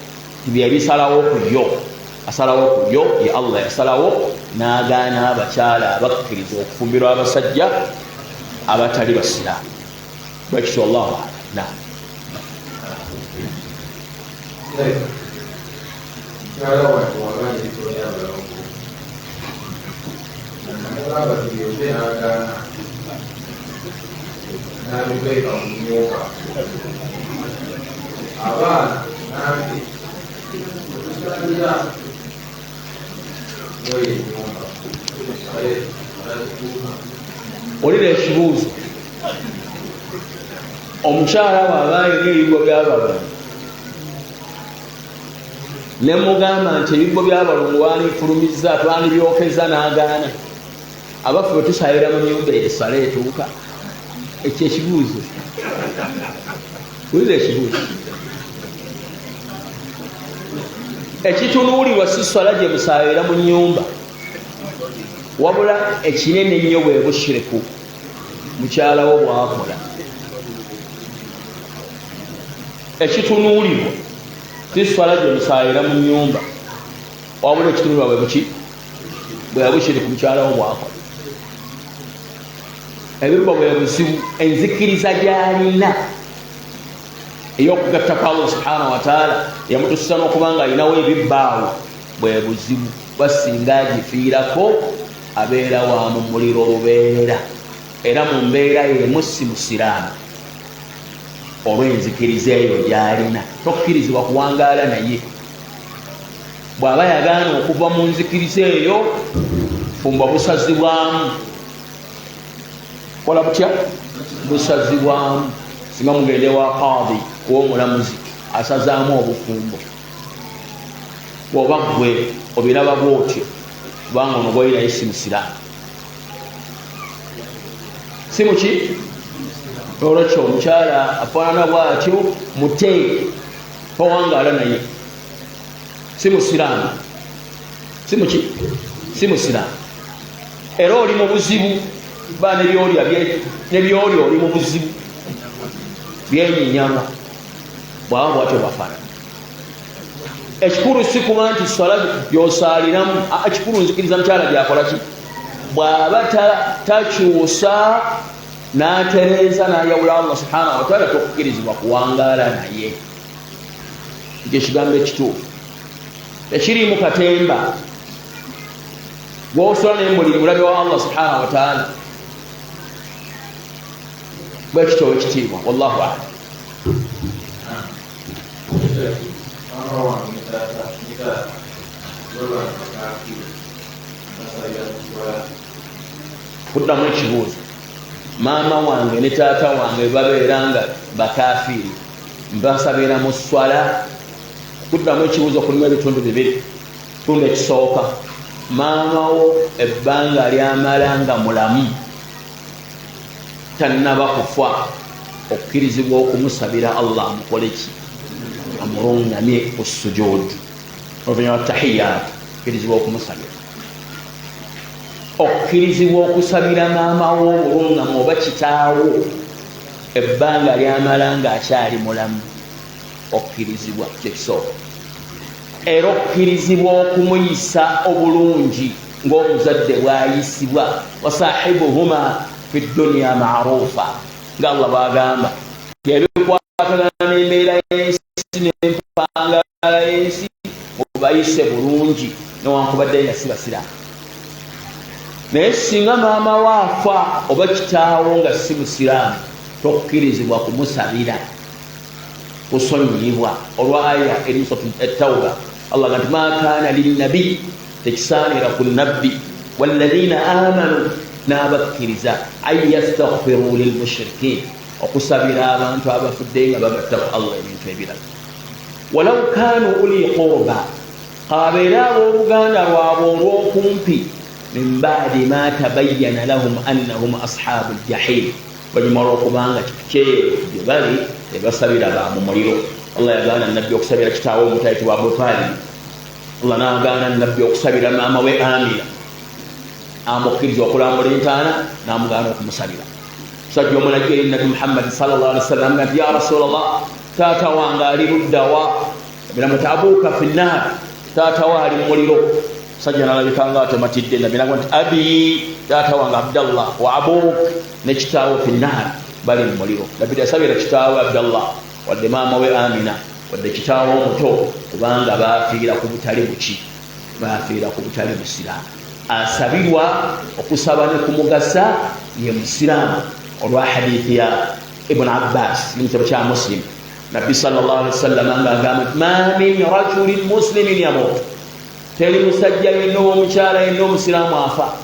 Speaker 1: byebisalawo ku yo. Asalawo ku yo ye Allah. Yasalawo n'agaana abakyala abakkiriza okufumbirwa abasajja abatali basiraamu. Bwekityo, allahu alam. Naam.
Speaker 3: Mukyala wange wabanga ebitone abalongo. Namugamba tubyoze n'agaana n'abikweka mu nnyumba. Abaana nange otusalira mweyo ennyumba alazituuka.
Speaker 1: Olira ekibuuzo, omukyala bw'aba alina ebibbo by'abalongo ne mugamba nti ebibbo by'abalongo wanifulumizza twanibyokeza n'agaana, abaffe bwe tusalira mu nyumba esala etuuka? Ekyo ekibuuzo, wulira ekibuuzo. Ekitunuulirwa si swala gye musalira mu nyumba, wabula ekinene ennyo bwe bushiriku mukyalawo bwakola. Ekitunuulirwa si swala gye musalira mu nyumba, wabula ekitunuulirwa bwe buki bwe bushiriku mukyalawo bwakola. Ebibbo bwe buzibu, enzikiriza gyalina ey'okugatta kwa Allah subhanahu wataala yamutuusa n'okuba nga alinawo ebibbaawo bwe buzibu. Basinga agifiirako abeera wa mu muliro lubeera, era mu mbeera yemu si musiraamu olw'enzikiriza eyo gyalina. Tokkirizibwa kuwangaala naye bw'aba yagaana okuva mu nzikiriza eyo. Fumba busazibwamu, kola butya busazibwamu. Singa mugende wa kaadi w'omulamuzi asazaamu obufumbo, oba gwe obiraba bwotyo, kubanga ono gwoli naye si musiraamu, si muki. Olwekyo omukyala afaanana bwatyo mute, towangaala naye, si musiraamu, si muki, si musiraamu, era oli mu buzibu. Ba nebyolya nebyolya oli mu buzibu byenyinyalwa bwaba bwatyo bwafaanana. Ekikulu si kuba nti swala gyosaaliramu, ekikulu nzikiriza mukyala gyakola ki. Bw'aba takyusa n'atereeza n'ayawula Allah subhanahu wataala, tokukkirizibwa kuwangaala naye. Ekyo ekigambo ekituufu tekiriimu katemba. Gwosula naye mubuliri mulabe wa Allah subhanahu wataala. Bwekityo, owekitiibwa, wallahu alam.
Speaker 3: Maama wange ne taata ne taata baba bakafiiri, basabira kuswala?
Speaker 1: Kuddamu ekibuuzo, maama wange ne taata wange babeera nga bakafiiri, mbasabira mu swala? Kuddamu ekibuuzo kulimu ebitundu bibiri. Kitundu ekisooka, maama wo ebbanga lyamala nga mulamu tannaba kufa, okkirizibwa okumusabira Allah amukole ki? Amulungamye ku sujud oluvanyuma lwa tahiyat, okkirizibwa okumusabira. Okkirizibwa okusabira maama wo obulungamu oba kitaawo ebbanga lyamala nga akyali mulamu, okkirizibwa, kyekisooka. Era okkirizibwa okumuyisa obulungi ng'omuzadde bw'ayisibwa, wasahibuhuma fi dduniya marufa, nga Allah bwagamba ebikwatagana n'embeera y'ensi n'empangala y'ensi, mubayise bulungi newankubadde nga si basiraamu. Naye singa maama we afa oba kitaawo nga si musiraamu, tokkirizibwa kumusabira kusonyiyibwa olwa aya eri musatu Ettauba. Allah ga nti ma kaana linnabi, tekisaanira ku nabbi, walladhina amanu, n'abakkiriza, an yastaghfiru lilmushrikin, okusabira abantu abafudde nga bagatta ku Allah ebintu ebirala, walau kanu uli qurba, kababeere abooluganda lwabwe olw'okumpi, min badi ma tabayyana lahum annahum ashabu ljahim, oluvannyuma lw'okubanga kyeru gye bali ebasabira ba mu muliro. Allah yagaana nabbi okusabira kitaawe omuto ayitibwa Abu Talib. Allah n'agaana nabbi okusabira maama we Amina. Amukkiriza okulambula entaana, n'amugaana okumusabira. Musajja omulajja eri Nabbi Muhammadi sallallahu alaihi wasallam nga nti, ya Rasulallah, taata wange ali luddawa? Biramuti, abuuka finnar, taata we ali mu muliro. Musajja nalabika nga atematidde. Nabbi nagamba nti, abi, taata wange Abdallah, wa abuuk, ne kitaawe, finnar, bali mu muliro. Nabbi teyasabira kitaawe Abdallah, wadde maama we Amina, wadde kitaawe omuto, kubanga bafiira ku butali buki, bafiira ku butali busiraamu. Asabirwa okusaba ne kumugasa ye musiraamu, olwa hadithi ya Ibuni Abbas mu kitabo kya Muslim, Nabbi sal llah alihi wasallama nga agamba nti ma min rajulin muslimin yamut, teri musajja yenna oba omukyala yenna omusiraamu afa,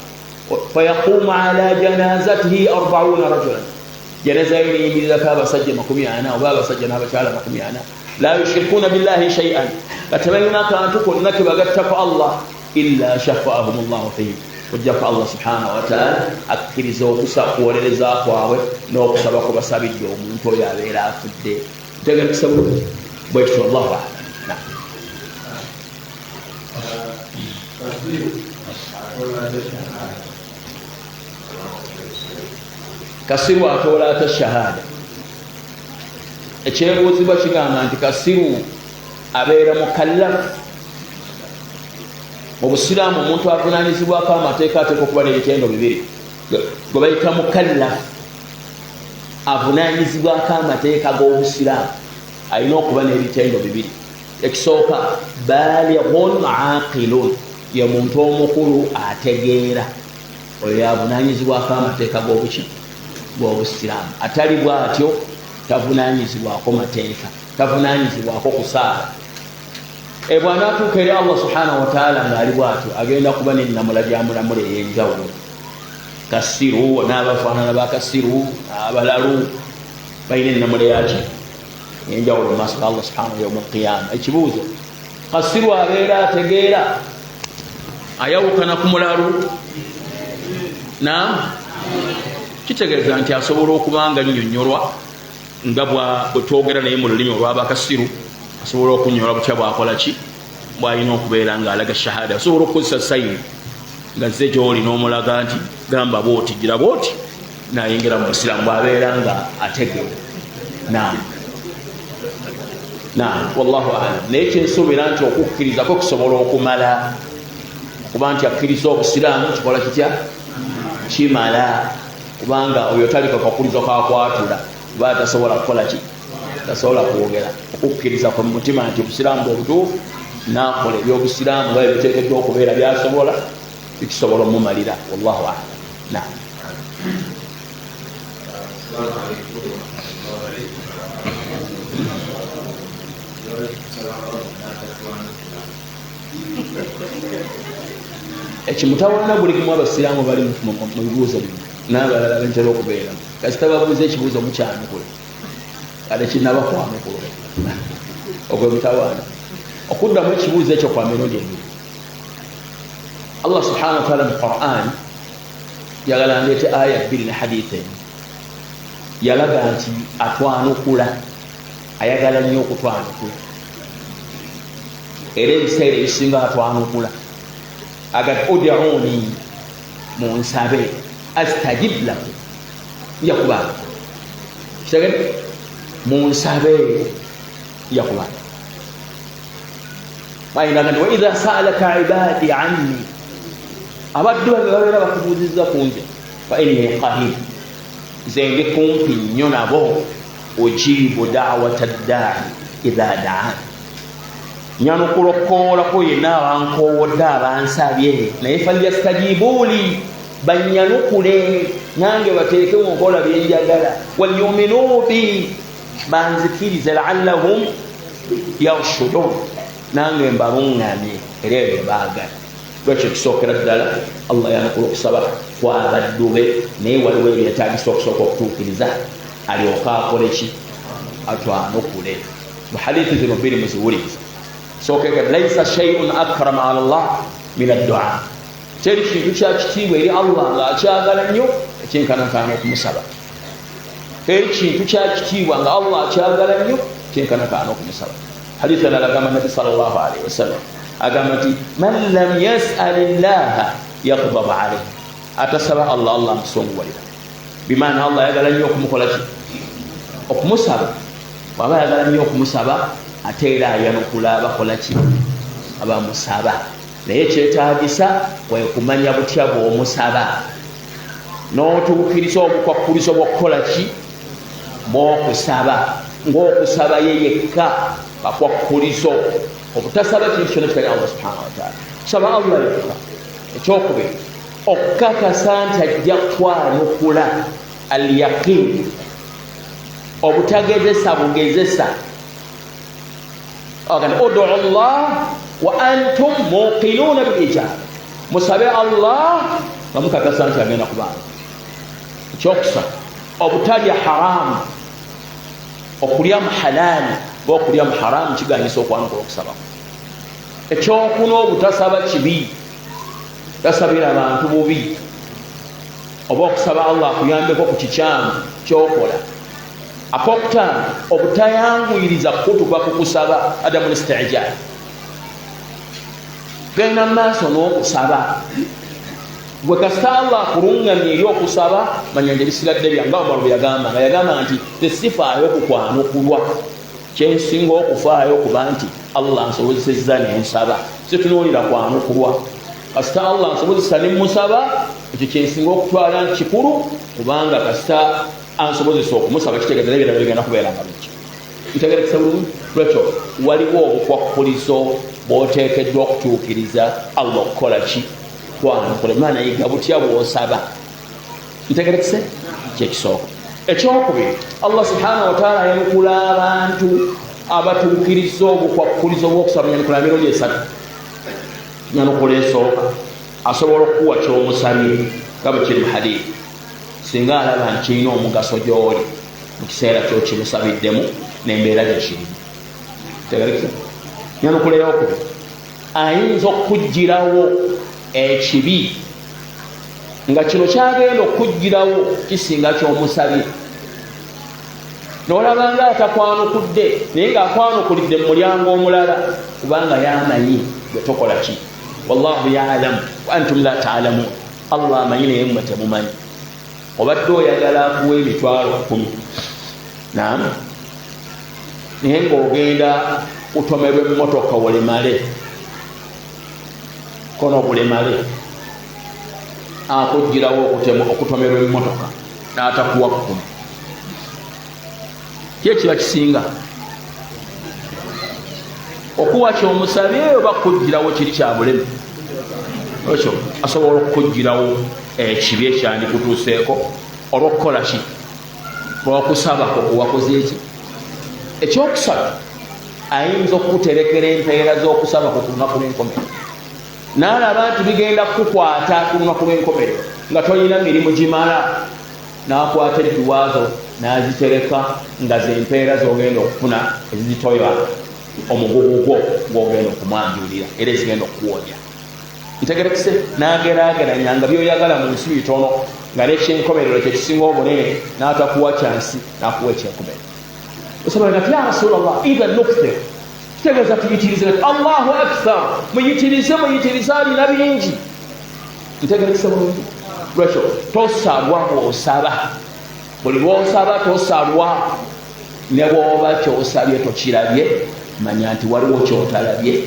Speaker 1: fayaqumu ala janazatihi 40 rajulan, janaza ye neyimirizako abasajja 40 oba abasajja n'abakyala 40, la yushrikuuna billahi shaian, nga tebalina kantu konna kebagattako Allah, illa shafaahum llahu fihim, ojjako Allah subhanahu wataala akkiriza okuwolereza kwabwe n'okusaba kubasabidde omuntu oyo abeera afudde. Ntegerekesa bulungi bwekityo, allahu alam. Kasiru atoola ate shahada? Ekyebuuzibwa kigamba nti kasiru abeera mukallafu mu busiraamu? Omuntu avunanyizibwako amateeka ateeka okuba n'ebitendo bibiri gwe bayita mukallafu. Avunanyizibwako amateeka g'obusiraamu alina okuba n'ebitendo bibiri. Ekisooka, balighun aqilun, ye muntu omukulu ategeera. Oyo yavunanyizibwako amateeka g'obuki g'obusiraamu. Atali bwatyo tavunanyizibwako mateeka, tavunanyizibwako kusaala. Bwanatuuka eri Allah subhanahu wataala ngaali bwatyo, agenda kuba nenamula gyamulamula ey'enjawulo. Kasiru n'abafaanana bakasiru abalalu balina enamula yaki enjawulo mu maaso ga Allah subhanahu yauma alqiyama. Ekibuuzo, kasiru abeera ategeera, ayawukana ku mulalu? Na kitegeeza nti asobola okuba nga nnyonnyolwa nga bwetwogera naye mu lulimi olwabakasiru, asobola okunyonyola butya bwakola ki, bwalina okubeera nga alaga shahada, asobola okukozesa sayini nga zze gyoli n'omulaga nti gamba bwoti, gira bwoti, nayingira mu busiraamu bwabeera nga ategeera. Nam nam, wallahu alam. Naye kyensuubira nti okukkiriza kwe kusobola okumala, okuba nti akkiriza obusiraamu kikola kitya, kimala, kubanga oyo taliko kakulizo kakwatula, kuba tasobola kukola ki, tasobola kwogera. Okukkiriza kwe mumutima nti obusiraamu bwebutuufu, nakola ebyobusiraamu nga ebiteekeddwa okubeera byasobola, bikisobola omumalira. Wallahu alam. Nam. Ekimutawaana guli gumu, abasiraamu bali mu bibuuzo bino n'abalala bentera okubeera, kasita babuuza ekibuuzo mukyanukula, kale kinaba kwanukula ogwe mutawaana. Okuddamu ekibuuzo ekyo kwa mirundi ebiri. Allah subhanahu wataala mu Quran, yagala ndeete aya bbiri ne haditha emu, yalaga nti atwanukula, ayagala nnyo okutwanukula, era ebiseera ebisinga atwanukula. Agati uduuni, munsabe, astajib lakum, nja kubanukula. Kitegede, munsabe, nja kubanukula. Ayinaga nti waidha saalaka ibadi anni, abaddu bange babeera bakubuuziza kunze, fa inni qarib, nze ndi kumpi nnyo nabo, ujibu dawata ddai idha daan, nyanukula okukowoolako yenna abankowodde, abansabye. Naye falyastajibuuli, banyanukule nange bateeke mu nkola byenjagala, walyuminu bi, banzikirize, laallahum yarshudun, nange mbaluŋŋamye era ebyo baagala. Lwekyo ekisookera ddala, Allah yanukula okusaba kwabaddu be, naye waliwo ebyetagisa okusooka okutuukiriza alyoke akole ki, atwanukule. Mu hadithi zino bbiri muziwuliriza. Sookeka, laisa shaiun akrama ala llah min addua, teri kintu kyakitiibwa eri Allah nga akyagala nnyo ekyenkanankana okumusaba. Teri kintu kyakitiibwa nga Allah akyagala nnyo kyenkanakaana okumusaba. Hadith endala agamba, Nabbi sal llah alaihi wasallam agamba nti man lam yasal llaha yagdab alaih, atasaba Allah, Allah amusunguwalira. Bimaana Allah ayagala nnyo okumukola ki, okumusaba. Bwaba ayagala nnyo okumusaba, ate era ayanukula bakola ki, abamusaba. Naye kyetagisa kwekumanya butya bwomusaba n'otuukiriza obukwakkulizo bwokukola ki, bwokusaba, ngaokusaba ye yekka kakwakkulizo, obutasaba kintu kyona kitali Allah subhanahu wataala. Saba Allah yekka. Ekyokubiri, okukakasa nti ajja kwanukula, alyaqin, obutagezesa bugezesa. Udu llah wa antum muqinuuna bilijaba, musabe Allah nga mukakasa nti agenda kubanga. Ekyokusatu, obutalya haramu, okulya mu halaali oba okulya mu haramu kiganyisa okwanukula okusabako. Ekyokuna, obutasaba kibi, tasabira bantu bubi oba okusaba Allah akuyambeko ku kikyamu kyokola. Akokutaano, obutayanguyiriza kutuka ku kusaba, adamu listijal, genda mumaaso n'okusaba. Gwe kasita Allah akulungamya eri okusaba, manya nti ebisigadde byange. Omar bwe yagamba, nga yagamba nti tesifaayo kukwanukulwa, kyensinga okufaayo okuba nti Allah nsobozesezza nensaba, situnuulira kwanukulwa. Kasita Allah nsobozesa nemusaba, ekyo kyensinga okutwala nti kikulu, kubanga kasita ansobozesa okumusaba, kitegeeza nebirala bigenda kubeera nga biki. Ntegerekesa bulungi? Lwekyo waliwo obukwakkulizo bwoteekeddwa okutuukiriza Allah okukola ki? Kwanukula. Maana yiga butya bwosaba. Ntegerekese? Kyekisooka. Ekyokubiri, Allah subhanahu wataala ayanukula abantu abatuukiriza obukwakkulizo bwokusaba. Nyanukula mirundi esatu. Nyanukula esooka, asobola okukuwa kyomusabye nga bwe kiri mu hadithi, singa alaba nti kirina omugaso gyoli mu kiseera kyokimusabiddemu nembeera gyekirimu. Tegerekese? Nyanukula eyokubiri, ayinza okukugirawo ekibi nga kino kyagenda okukugirawo kisinga kyomusabye, nolabanga atakwanukudde, naye ngaakwanukulidde mu mulyango omulala, kubanga yamanyi gwe tokola ki. Wallahu yalamu wa antum la talamun, Allah amanyi naye mmwe temumanyi. Obadde oyagala akuwa 100,000, nam naye ngaogenda kutomerwa emmotoka olemale kono obulemale, akugirawo okutomerwa emmotoka n'atakuwa 10, ki ekiba kisinga? Okuwa kyomusabye oba kukugirawo kiri kyabulemu? Ekyo asobola okukugirawo ekibi ekyandikutuuseeko olwokukola ki? Olwokusabako kuwakoze eki. Ekyokusatu, ayinza okukuterekera empeera z'okusabako ku lunaku lw'enkomerero, naalaba nti bigenda kukukwata ku lunaku lw'enkomerero nga tolina mirimu gimala, nakwata edduwazo nazitereka nga zempeera zogenda okufuna ezizitoya omugugu gwo gwogenda okumwanjulira era ezigenda okukuwonya. Ntegerekese? Nagerageranya nga byoyagala mu nsi bitono, nga nekyenkomerero kyekisinga obunene, natakuwa kyansi, nakuwa ekyenkomerero. Osobola nati, ya Rasulllah, idhan nukthir, kitegeeza tuyitirize. Allahu akthar, muyitirize, muyitirize, alina bingi. Ntegerekese bulungi? Lwekyo tosalwa bwosaba, buli lwosaba tosalwa, ne bwoba kyosabye tokirabye, manya nti waliwo kyotalabye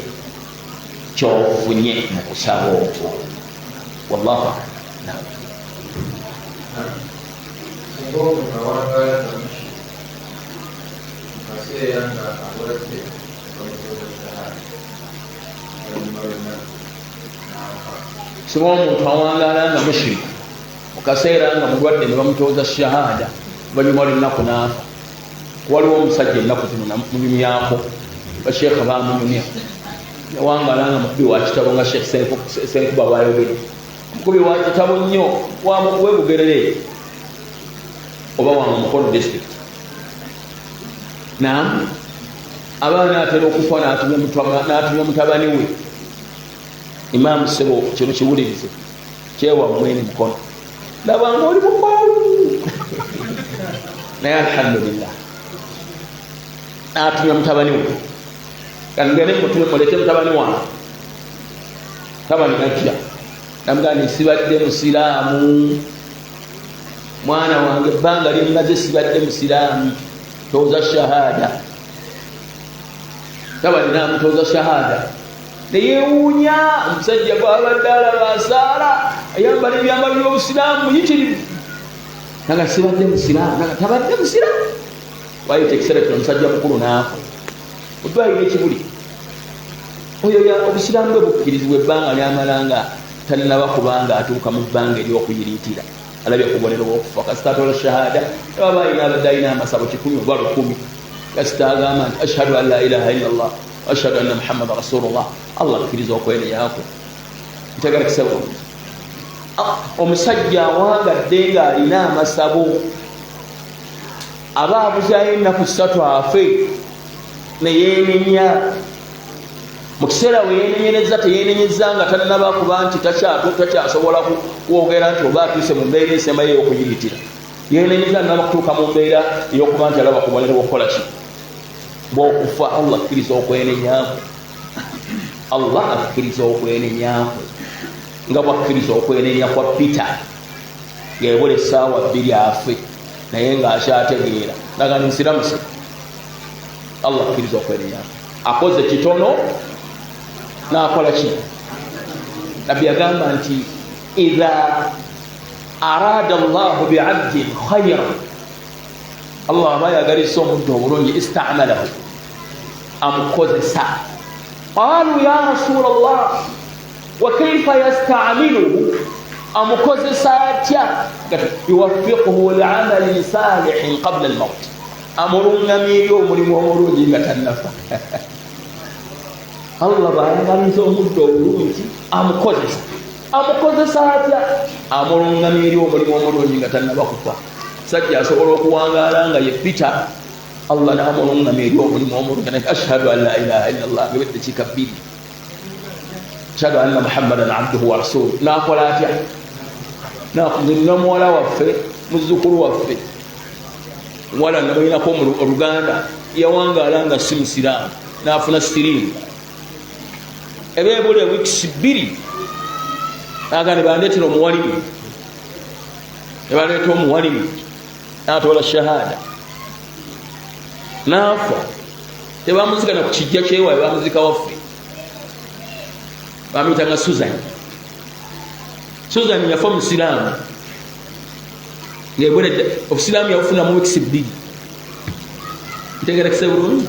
Speaker 1: kyofunye mu kusaba okwo. Wallahu alam.
Speaker 3: Singa omuntu awangaala nga mushiriku mu kaseera nga alwadde, bamutoza shahada, oluvannyuma lw'ennaku n'afa.
Speaker 1: Singa omuntu awangaala nga mushiriku mu kaseera nga mulwadde, ne bamutoza shahada, oluvannyuma lw'ennaku n'afa. Waliwo omusajja ennaku zino namunyumyako, basheekha bamunyumya, yawangaala nga mukubi wa kitabo, nga Sheekh Senkuba bwayogedde, mukubi wa kitabo nnyo webugerere oba wanga Mukono district. Nam abaana atera okufa, n'atumya mutabani we, imaamu, sebo kino kiwulirize, kyewammweni Mukono, labanga oli mukolu, naye alhamdulillah. N'atumya mutabani we, kangende mutume mulete mutabani wange. Mutabani najja, namugaa nti sibadde musiraamu, mwana wange, ebbanga lyemmaze sibadde musiraamu, tooza shahada. Mutabani namutoza shahada, neyewuunya omusajja gwabadde alaba asaala, ayambala ebyambalo byobusiraamu muyitirivu, naga sibadde musiraamu, naga tabadde musiraamu. Wayita ekiseera kino, omusajja mukulu naafa oddwaliro ekibuli. Oyo obusiraamu bwe bukkirizibwa ebbanga lyamalanga Tannaba kubanga atuuka mu bbanga eryokuyiriitira, alabye kubonero bwokufa. Kasita atola shahada, baba alina abadde alina amasabo 100 oba 1000, kasita agamba nti ashhadu an la ilaha illa llah, ashhadu anna muhammada rasulullah, Allah akkiriza okwenenyakwe. Ntegerekese bulungi? Omusajja awangadde ng'alina amasabo, aba abuzayo ennaku 3 afe, neyenenya. Mu kiseera we yenenyereza, teyenenyeza nga tannaba kuba nti takyasobola kwogera nti oba atuuse mu mbeera esembayo ey'okuyiritira. Yenenyeza naba kutuuka mu mbeera ey'okuba nti alaba kubonero bwokukola ki, bwokufa. Allah akkiriza okwenenyakwe, Allah akkiriza okwenenyakwe nga bwakkiriza okwenenya kwa Peter ngebula essaawa 2 afe, naye ngaakyategeera naga nsiramuse. Allah akkiriza okwenenyakwe. Akoze kitono nakola ki? Nabbi yagamba nti idha arada llahu biabdin khaira, Allah aba ayagalisa omuddu obulungi, istamalahu, amukozesa. Qalu ya rasula llah, wa kaifa yastamiluhu, amukozesa atya? Yuwafiquhu liamalin salihin qabla almaut, amulungamya eri omulimu omulungi nga tannafa. Allah bayagaliza omuddu obulungi amukozesa. Amukozesa atya? Amulungamya eri omulimu omulungi nga tannaba kufa. Sajja asobola okuwangaala nga ye Peter, Allah namulungamya eri omulimu omulungi, naye ashhadu an la ilaha illa llah ngebe eddakiika 2, ashhadu anna muhammadan abduhu wa rasuluh. Nakola atya? Namuwala waffe, muzzukulu waffe, omuwala namulinako oluganda, yawangaala nga si musiraamu, nafuna siriimu eba ebula ewiikisi 2, aga nebandetera omuwalimu, nebaleeta omuwalimu, natwala shahada, nafa. Tebamuzika na ku kijja kyewaye, bamuzika waffe, bamuyitanga Susan. Susan yafa musiraamu, obusiraamu yabufuna mu wiikisi 2. Ntegerekese bulungi?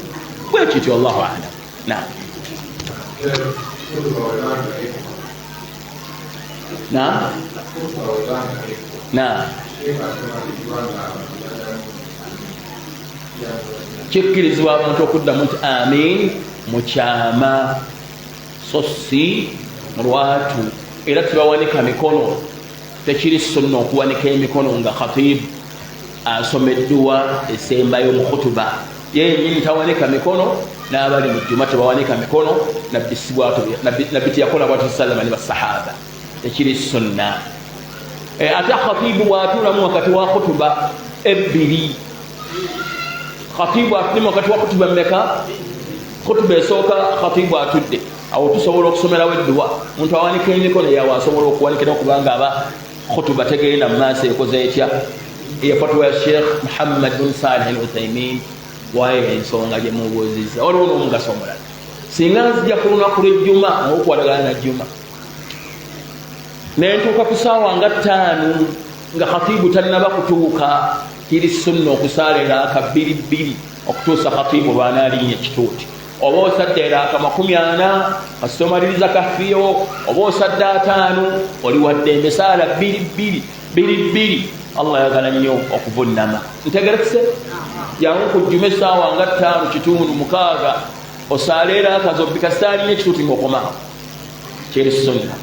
Speaker 1: Bwekityo, allahu alam. Na na na kikkirizibwa abantu okuddamu nti amin mukyama, so si mulwatu. Era tebawanika mikono, tekiri sunna okuwanika emikono nga khatibu asoma edduwa esembayo mu khutuba. Yenyini tawanika mikono, n'abali mu juma tebawanika mikono. Nabbi teyakola bwati sallama ne basahaba, tekiri sunna. Ate khatibu bwatuulamu wakati wa khutuba ebbiri, khatibu atudde wakati wa khutuba mmeka? Khutuba esooka khatibu atudde awo, tusobola okusomerawo edduwa. Omuntu awanika emikono yawe asobola okuwanikira, kubanga aba khutuba tegenda mu maaso, ekoze etya? Eyo fatuwa ya Sheikh Muhammad bin Salih al Uthaimin. Waayo ensonga gyemubuuzizza, waliwo n'omugaso omulala. Singa nzija ku lunaku lwejjuma ngaokukwatagana na jjuma, nentuuka ku saawa nga 5 nga khatibu tannaba kutuuka, kiri sunna okusaala eraaka 2 2 okutuusa khatibu lwanaalinya ekituuti. Oba osadde eraaka 40, kasitomaliriza kafiyo, oba osadde 50, oli waddembe saala 2 2 2 2. Allah yagala nnyo okuvunnama. Ntegerekese? Jangu ku jjuma essaawa nga 5 kitundu 6, osaale eraaka zobbi, kasitaalinya ekituuti ngaokomaawo. Kiri sunna,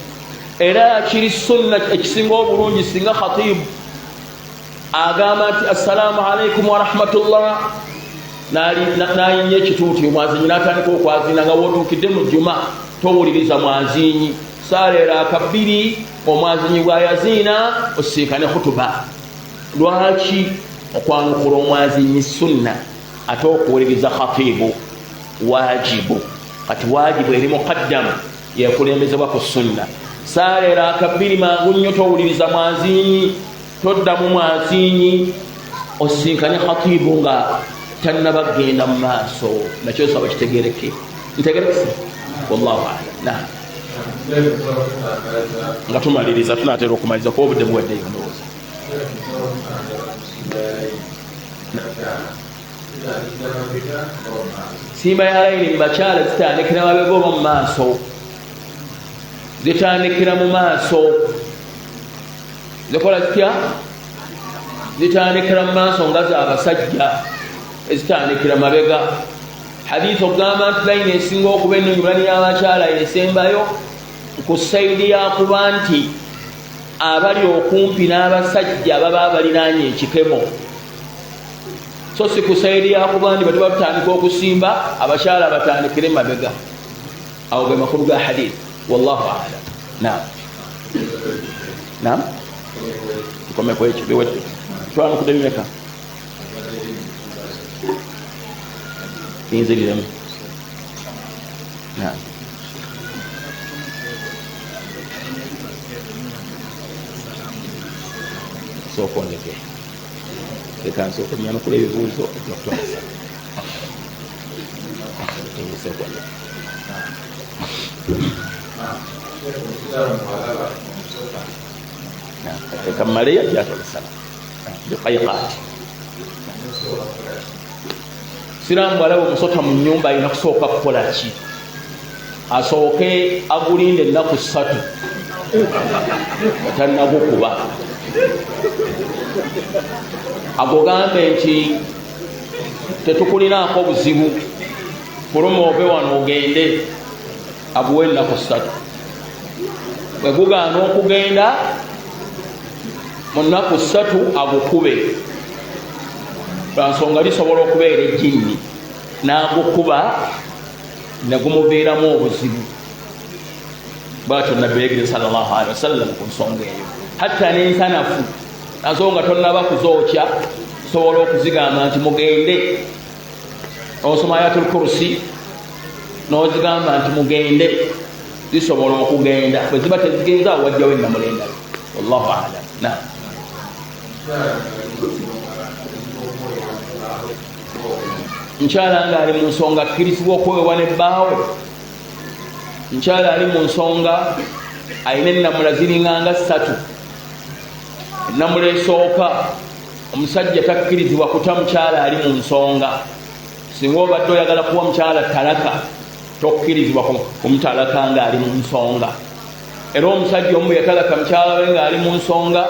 Speaker 1: era kiri sunna ekisinga obulungi singa khatibu agamba nti assalaamu alaikum warahmatullah, nayinya ekituuti, omwazinyi natandika okwazina, nga wotuukidde mu jjuma towuliriza mwazinyi, saala eraaka 2, omwazinyi bwayaziina osiikane khutuba. Lwaki okwanukula omwazinyi sunna, ate okuwuliriza khatibu wajibu? Kati wajibu eri muqaddamu, yekulembezebwa ku sunna. Saala eraaka 2 mangu nnyo, towuliriza mwazinyi, toddamu mwazinyi, osinkane khatibu nga tannaba kgenda mu maaso. Nakyo saba kitegereke. Ntegerekese? Wallahu alam. Na nga tumaliriza, tunatera okumaliriza kuba obudde buweddeyo ndowooza. Simba ya layini mu bakyala zitandikira mabega oba mu maaso? Zitandikira mu maaso. Zikola zitya? Zitandikira mu maaso nga zabasajja, ezitandikira mabega. Hadith okugamba nti layini esinga okuba ennungi mulani y'abakyala esembayo ku saidi yakuba nti abali okumpi n'abasajja baba balinaanye ekikemo, so si ku saidi yakuba nti bwetuba tutandika okusimba abakyala batandikire mabega. Awo ge makulu ga hadith, wallahu alam. Nam, nam, tukomeko ekyo, biwedde. Twanukudde bimeka? Inziriremu. Nam. Sooka ondeke, leka nsooke nyanukula ebibuuzo, ojja kutonesa. Sooka ondeke. Leka mmaleyo, ajatolesala biqaiqaati. Siraamu bwalaba omusota mu nyumba alina kusooka kukola ki? Asooke agulinde ennaku 3 nga tannagukuba, agugambe nti tetukulinaako obuzibu, fuluma ove wano ogende. Aguwe ennaku 3. Bwe gugaana okugenda mu nnaku 3, agukube, lwansonga lisobola okubeera ejjinni, n'agukuba negumuviiramu obuzibu. Bwatyo Nabbi yayigiriza sallallahu alaihi wasallam ku nsonga eyo. Hatta n'ensanafu nazo nga tonnaba kuzookya, sobola okuzigamba nti mugende, osoma ayatul kursi n'ozigamba nti mugende, zisobola okugenda. Bwe ziba tezigenza, awo wajjawo ennamula endala, wallahu alam. Na mukyala nga ali mu nsonga akkirizibwa okwewewa ne bbaawe? Mukyala ali mu nsonga alina ennamula ziringanga 3. Ennamula esooka, omusajja takkirizibwa kuta mukyala ali mu nsonga. Singa obadde oyagala kuwa mukyala talaka, tokkirizibwa kumutalaka nga ali mu nsonga. Era omusajja omu yatalaka mukyala we ng'ali mu nsonga,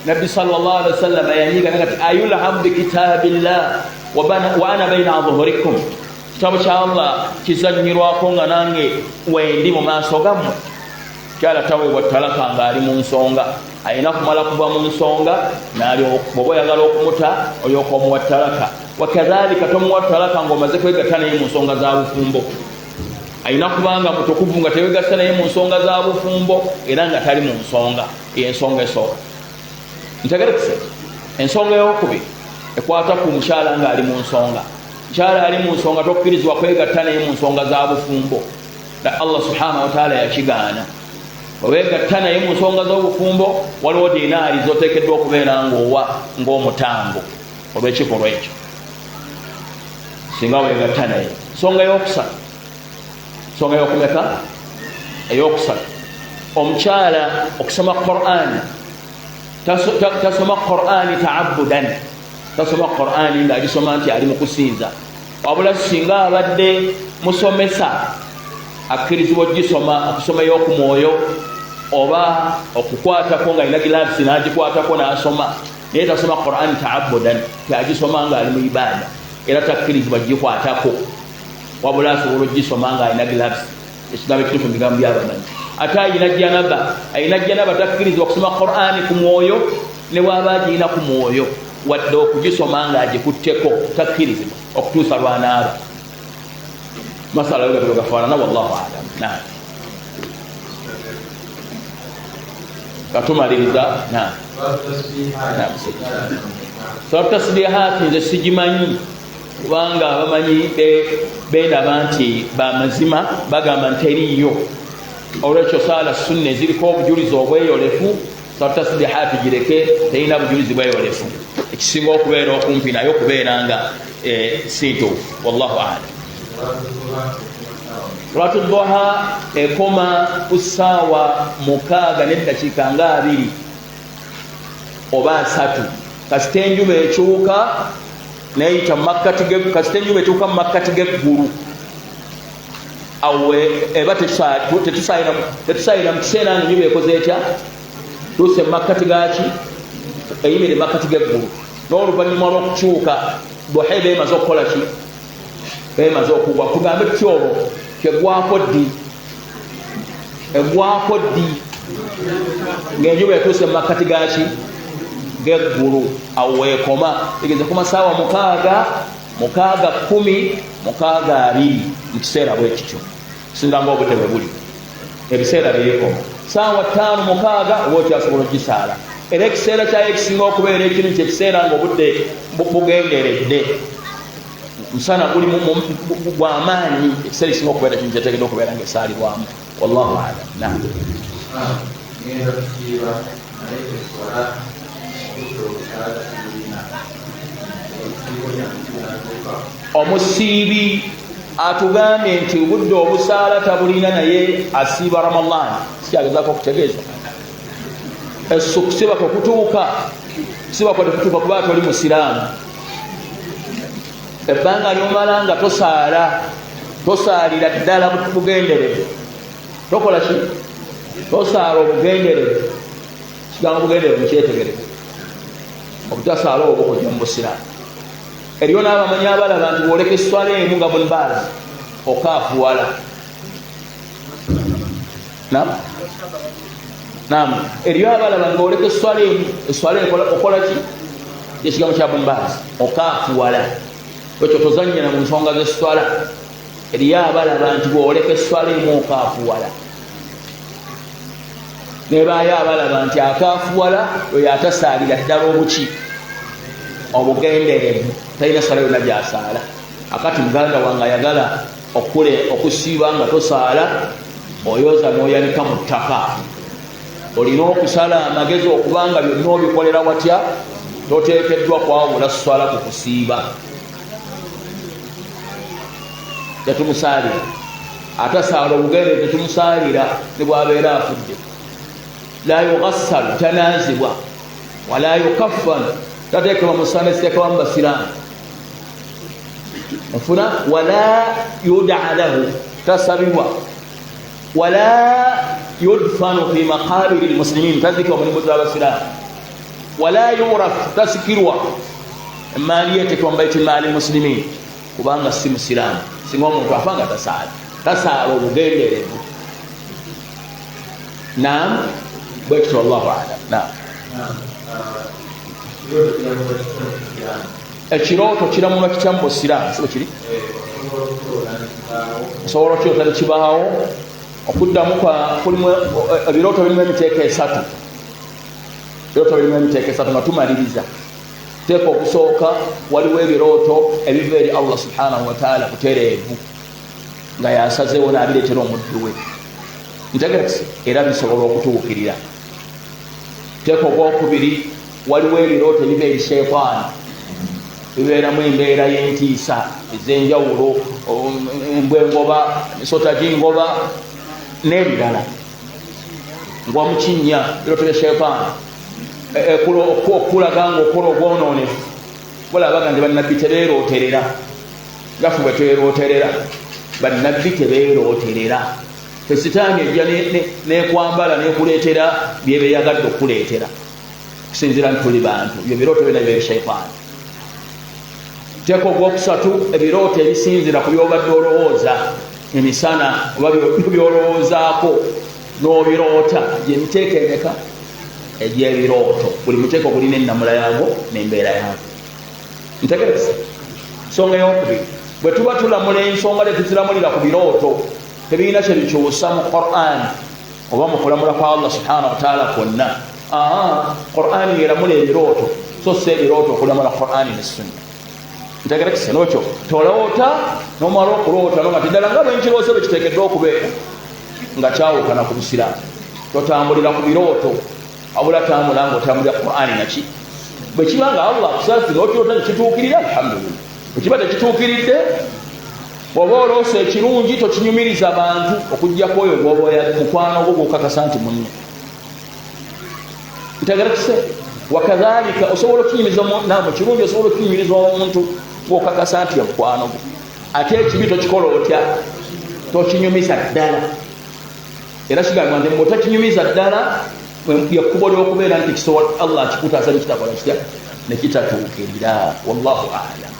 Speaker 1: Nabbi sallallahu alaihi wasallam yanyiga nagati, ayulhamu bikitabillah wa ana baina adhuhurikum? Kitabo kya Allah kizanyirwako nga nange wendi mu maaso gammwe? Kyala taweebwa talaka ng'ali mu nsonga, alina kumala kuva mu nsonga. Bwoba oyagala okumuta, olyoka omuwa talaka. Wakadhalika tomuwa talaka ng'omaze kwegatta naye mu nsonga za bufumbo. Alina kubanga mutukuvu nga tewegatta naye mu nsonga za bufumbo era nga tali mu nsonga. Eyo ensonga esooka, ntegerekese. Ensonga eyokubiri ekwata ku mukyala ng'ali mu nsonga. Mukyala ali mu nsonga tokkirizibwa kwegatta naye mu nsonga za bufumbo. Allah subhanahu wataala yakigaana. Owegatta naye mu nsonga z'obufumbo, waliwo dinaari zoteekeddwa okubeera ngaowa ng'omutango olw'ekikolwa ekyo singa wegatta naye. Nsonga eyokusatu, nsonga eyokumeka? Eyokusatu, omukyala okusoma Qurani, tasoma Qurani taabudan, tasoma Qurani ngaagisoma nti ali mu kusinza, wabula singa abadde musomesa akkirizibwa ogisoma okusoma ey'okumwoyo oba okukwatako nga alina gilabisi n'agikwatako n'asoma, naye tasoma Quran taabudan, tiagisoma nga ali mu ibaada, era takkirizibwa gikwatako, wabula asobola ogisoma nga alina gilabisi, ekigambo ekituufu mu bigambo byabamanyi. Ate ayina janaba, ayina janaba takkirizibwa kusoma Qurani ku mwoyo, ne bwaba agirina ku mwoyo, wadde okugisoma nga agikutteko takkirizibwa okutuusa lwanaaba. Masala yo gatolo gafaanana, wallahu alam. Na katumaliriza na salatu tasbihat, nze sigimanyi, kubanga abamanyi bendaba nti bamazima bagamba nti eriyo. Olwekyo saala sunna eziriko obujulizi obweyolefu, salatu tasbihat gireke, terina bujulizi bweyolefu. Ekisinga okubeera okumpi naye okubeera nga si ntuufu, wallahu alam. Salatu duha ekoma ku ssaawa 6 neddakiika nga 20 oba 30. Kasita enjuba ekyuka neyita mumakkati, kasita enjuba etuuka mu makkati g'eggulu. Awo eba tetusayira mu kiseera nga enjuba ekoze etya, tuuse mumakkati gaki, eyimire makkati geggulu. N'oluvannyuma lwokukyuka duha eba emaze okukola ki, emaze okugwa. Tugambe tuty olwo kyegwako ddi? Egwako ddi? Ngaenjuba etuuse mumakkati gaki, geggulu. Awo weekoma, tegeze ku masaawa 6, 6:10, 6:20, mu kiseera bwe kityo, singa nga obudde bwe buli ebiseera byekoma saawa 5, 6, oba okyasobola ogisaala. Era ekiseera kyayo ekisinga okubeera ekimu kyekiseera nga obudde bugenderedde, musana guli gwamaanyi. Ekiseera ekisinga okubeera kimu kyetegeddwa okubeera nga esaalibwamu. Wallahu alam. Nam.
Speaker 3: Ngenda kusiiba, naye eswala obudde obusaala sibulina. Ekisiibo kyange kinatuuka?
Speaker 1: Omusiibi atugambye nti obudde obusaala tabulina, naye asiiba Ramadan. Sikyagezako okutegeeza eso kusiba kwe kutuuka, kusiba kwe tekutuuka kuba toli musiraamu. Ebbanga lyomala nga tosaala, tosaalira ddala bugenderevu, tokola ki, tosaala obugenderevu. Kigambo bugenderevu mukyetegereze, obutasaala obwo bukojja mu busiraamu. Eriyo n'abamanyi abalaba nti bwoleka eswala emu nga bunbaazi okaafuwala. Nam, eriyo abalaba nga oleka eswala emu, eswala okola ki, ekigambo kya bunbaazi, okaafuwala. Ekyo tozanyira mu nsonga zeswala. Eriyo abalaba nti bwoleka eswala emu okaafuwala, nebayo abalaba nti akaafuwala oyo atasaalira ddala obuki obugenderevu, talina swala yonna gyasaala. Akati muganda wange ayagala okusiiba nga tosaala, oyoza n'oyanika mu ttaka. Olina okusala amagezi okubanga byonna obikolera watya, toteekeddwa kwawula swala ku kusiiba. Tetumusaalira atasaala obugenderevu, tetumusaalira ne bwabeera afudde. La yughassalu, tanaazibwa, wala yukaffanu, tateekebwa musana esiteekebwa mu basiraamu nfuna, wala yudaa lahu, tasabibwa, wala yudfanu fi maqabiri lmuslimin, tazikibwa mulimu z'abasiraamu, wala yurath, tasikirwa emaali yetekebwa mu baiti maali muslimin, kubanga si musiraamu. Singa omuntu afa nga tasaala, tasaala obugenderevu. Nam, bwekityo. Wallahu alam. Nam. Ekirooto kiramulwa kitya mu busiraamu? Sibe kiri, osobola okirota nekibaawo. Okuddamu kulimu ebirooto birimu emiteeko esatu. Ebirooto birimu emiteeko esatu nga tumaliriza. Teeka okusooka, waliwo ebirooto ebiva eri Allah subhanahu wataala butereevu, nga yasazeewo nabireetera omuddu we, ntegerekise, era bisobola okutuukirira. Teeka ogwokubiri, waliwo ebirooto ebiva eri sheitaani, bibeeramu embeera y'entiisa ez'enjawulo, embwengoba, emisota gingoba n'ebirala, ngwa mukinnya. Birooto bya sheitaani okulaga nga okola ogwononefu. Balabaga nti bannabbi teberooterera gafe bwe twerooterera. Bannabbi teberooterera. Esitaani ejja nekwambala nekuleetera byebeyagadde okukuleetera kusinzira nti tuli bantu. Ebyo birooto byona bya shaitaani. Teeka ogwokusatu, ebirooto ebisinzira ku byobadde olowooza emisana oba byolowoozaako n'obiroota. Gyemiteeko emeka egyebirooto? Buli muteeko gulina enamula yaago nembeera yaago. Ntegereza ensonga eyokubiri, bwe tuba tulamula ensonga tetuziramulira ku birooto. Tebirina kyebikyusa mu Quran oba mu kulamula kwa Allah subhanahu wataala kwonna. Quran yeramula ebirooto, so si ebirooto okulamula Qurani ne Sunna. Ntegerekise nokyo, toloota nomala okuloota nonga ti ddala nga bwenkiroose bwe kiteekeddwa okubeera, nga kyawukana ku busiraamu. Totambulira ku birooto, wabula tambula nga otambulira Qurani. Naki bwe kiba nga Allah akusaasi nokiroota nekituukirira, alhamdulillah. Bwe kiba tekituukiridde, oba oloosa ekirungi, tokinyumiriza bantu okugjako oyo gwoba mukwano gwo gwokakasa nti munno. Ntegerekise, wakadhalika osobola okukinyumiza namu kirungi, osobola okukinyumiriza omuntu gwokakasa nti mukwano gwo. Ate ekibi tokikola otya? Tokinyumiza ddala. Era kigambibwa nti bw'otakinyumiza ddala yekkubo ly'okubeera nti kisobola Allah akikutaasa nekitakola kitya nekitatuukirira. Wallahu alam.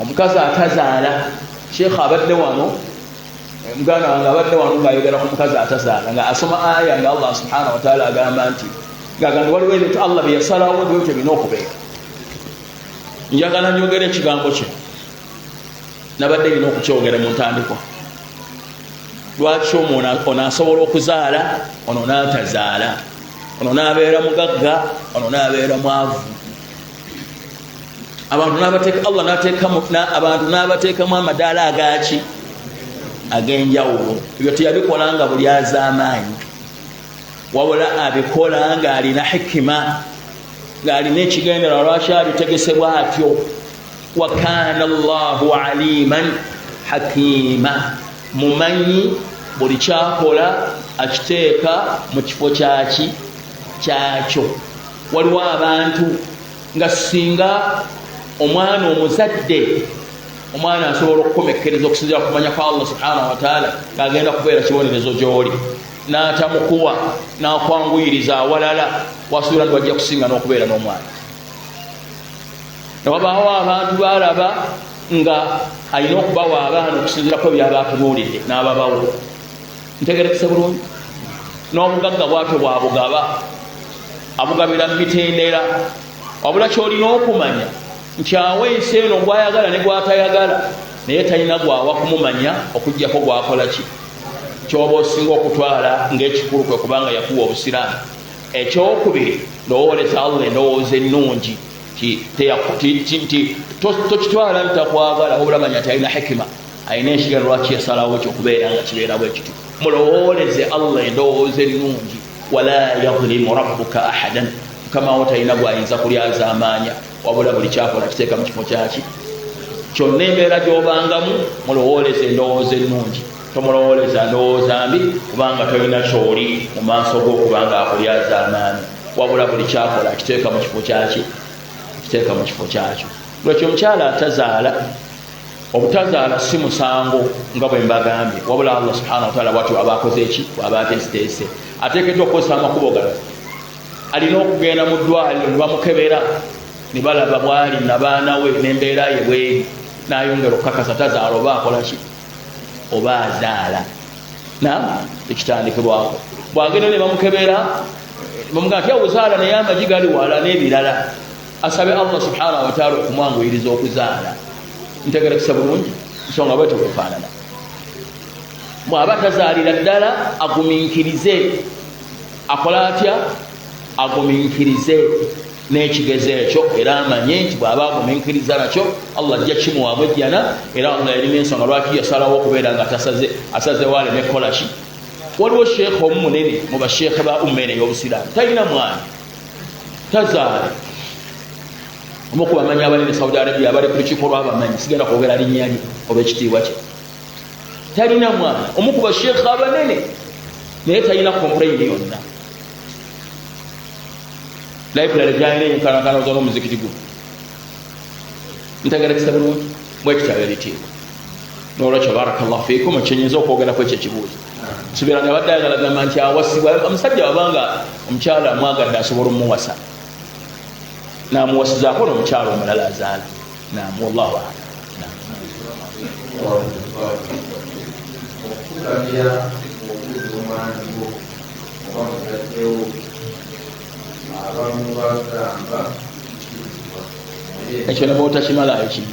Speaker 1: Omukazi atazaala, sheekha abadde wano, muganda wange abadde wano ng'ayogera ku mukazi atazaala, nga asoma aya nga Allah subhanahu wataala agamba nti ngagamba waliwo ebintu Allah bye yasalawo byo tebirina okubeera. Njagala njogera ekigambo kye nabadde nina okukyogera mu ntandikwa. Lwaki ono asobola okuzaala, ono n'atazaala, ono n'abeera mugagga, ono n'abeera mwavu? Abantu n'abateeka Allah n'ateekamu abantu n'abateekamu amadaala agaki ag'enjawulo. Ebyo teyabikola nga buli az'amaanyi, wabula abikola ng'alina hikima, ng'alina ekigendererwa lwaki abitegesebwa atyo. Wa kana Allahu aliman hakima, mumanyi buli kyakola akiteeka mu kifo kyaki kyakyo. Waliwo abantu nga singa omwana omuzadde, omwana asobola okukomekkereza okusinzira kumanya kwa Allah subhanahu wataala ng'agenda kubeera kibonerezo gy'oli, n'atamukuwa n'akwanguyiriza awalala wasuubira nti wajja kusinga n'okubeera n'omwana. Newabaawo abantu balaba nga alina okubawa abaana okusinzirako byaba atunuulidde n'ababawo. Ntegerekese bulungi? N'obugagga bwatyo bwabugaba, abugabira mu mitendera. Wabula kyolina okumanya nti awa ensi eno gwayagala ne gwatayagala, naye talina gwawa kumumanya okugjako gwakola ki. Kyoba osinga okutwala ng'ekikulu kwe kubanga yakuwa obusiraamu. Ekyokubiri, lowooleza Allah endowooza ennungi nti tokitwala nti takwagala, wabula manya nti alina hikima, alina ekiga lwaki yasalawo ekyokubeera nga kibeera bwe kityo. Mulowooleze Allah endowooza ennungi. Wala yadhlimu rabbuka ahadan, mukama wo talina gwayinza kulyazaamaanya, wabula buli kyakola kiteeka mu kifo kyaki kyonna. Embeera gy'obangamu mulowooleze endowooza ennungi, tomulowooleza ndowooza mbi, kubanga tolina kyoli mu maaso go okubanga akulyazaamaanya, wabula buli kyakola akiteeka mu kifo kyaki, akiteeka mu kifo kyakyo. Lwekyo omukyala atazaala, obutazaala si musango nga bwe mbagambye, wabula Allah subhanahu wataala bwatyo aba akoze eki bwaba ateesiteese, ateekeddwa okukozesa amakubo gano. Alina okugenda mu ddwaliro ne bamukebera ne balaba bwali nabaana we n'embeera ye bweri, n'ayongera okukakasa tazaala oba akola ki oba azaala. Na ekitandikibwako bwagenda ne bamukebera bamugamba nti ozaala naye amagi gali wala n'ebirala, asabe Allah subhanahu wataala okumwanguyiriza okuzaala. Ntegerekesa bulungi nsonga bwetyo bwefaanana. Bw'aba tazaalira ddala agumiikirize, akola atya? Agumiikirize n'ekigezo ekyo, era amanye nti bw'aba agumiikiriza nakyo Allah ajja kimuwaamu ejjana. Era Allah yalina ensonga lwaki yasalawo okubeera nga asazewo aleme kukola ki. Waliwo sheekha omu munene mu basheekhe ba umma eno ey'obusiraamu, talina mwana, tazaala. Omu ku bamanyi abanene Saudi Arabia abali ku lukiiko lw'abamanyi, sigenda kwogera linnya lye oba ekitiibwa kye, talina mwana. Omu ku basheekha abanene, naye talina complain yonna. Library gyalina enkanakana n'omuzikiti guno. Ntegerekesa bulungi? Bwekitabo ebitiibwa. Nolwekyo barakallahu fikum, ekyenyinza okwogerako ekyo ekibuuzo nsubira nga abadde ayagala gamba nti awasibwa omusajja wabanga omukyala amwagadde asobola omuwasa namuwasizaako nomukyala omulala azaala. Nam, wallahu alam.
Speaker 3: Okufukamira okuuza omwami wo oba muzaddewo, abamu bagamba kikirizibwa.
Speaker 1: Ekyo naba otakimalayo kiri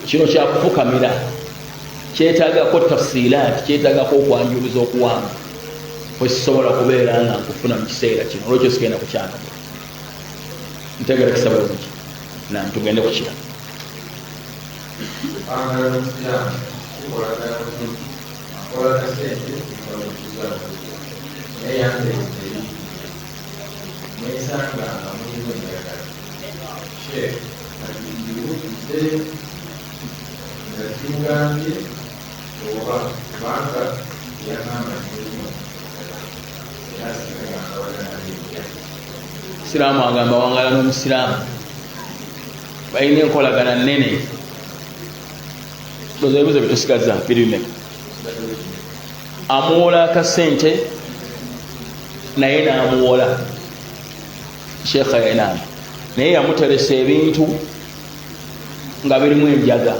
Speaker 1: kino kyakufukamira kyetagako tafsilat, kyetagako okwanjuluza okuwanvu kwesisobola kubeera nga nkufuna mu kiseera kino, olwekyo sigenda kukyanaga. Ntegerekesa bulungi? Nam, tugende kukira.
Speaker 3: Kupangala n'omusiraamu kukolagana bulungi, akola kasente nkamutuza, naye yandeeta ebintu nesanga nga mulimu endagala. Sheekh, kati nziwulidde nga kimugambye oba kubanga yagamba nti mulimu endagala era singa gamba naye.
Speaker 1: Siraamu agamba wangala n'omusiraamu. Balina enkolagana nene. Oza ebibuzo byetusigaza biri bimeka? Amuwola akasente naye namuwola sheekha yenama, naye yamuteresa ebintu nga birimu enjaga,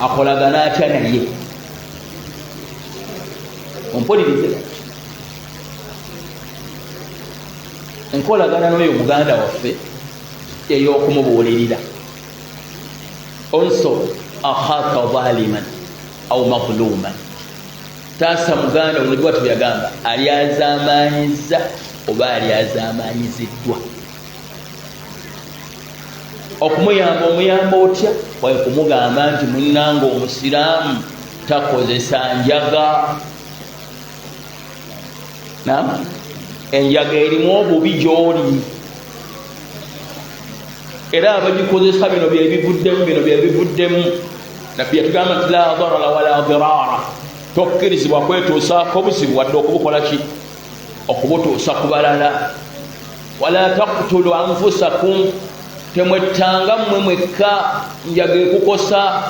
Speaker 1: akolagana atya naye? Ompulirize, enkolagana n'oyo muganda waffe ey'okumubuulirira, unsur akhaka zaliman au mazluman, taasa muganda wo byagamba alyazamanyiza oba alyazamanyiziddwa. Okumuyamba omuyamba otya? Waye kumugamba nti munnange omusiraamu takozesa njaga, nam enjaga erimu obubi gyoli, era abagikozesa bino byebivuddemu, bino byebivuddemu. Nabbi yatugamba nti la darara wala dirara, tokkirizibwa kwetuusaako obuzibu wadde okubukola ki, okubutuusa ku balala. Wala taktulu anfusakum, temwettanga mmwe mwekka, njaga ekukosa.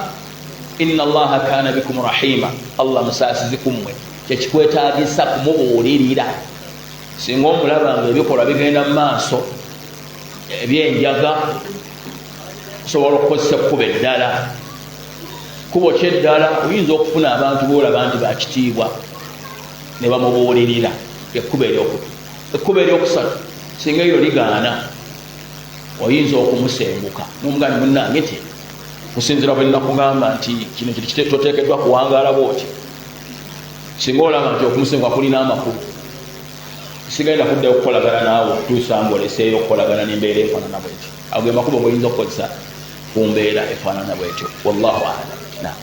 Speaker 1: Inna allaha kana bikum rahima, Allah musaasizi kummwe. Kyekikwetagisa kumubuulirira. Singa omulaba nga ebikolwa bigenda mu maaso ebyenjaga, osobola okukozesa ekkubo eddala. Kkubo kyeddala, oyinza okufuna abantu boolaba nti bakitiibwa ne bamubuulirira, ekkubo eryokubiri. Ekkubo eryokusatu, singa eryo ligaana, oyinza okumusenguka nomugandi munange ti kusinzira bwe nakugamba nti kino kiri toteekeddwa kuwangaala bwoti. Singa olaba nti okumusenguka kulina amakulu, sigenda kuddayo okukolagana naawe okutuusa nga oleseeyo okukolagana nembeera efaanana bwetyo. Ago ge makubo goyinza okukozesa ku mbeera efaanana bwetyo. Wallahu alam.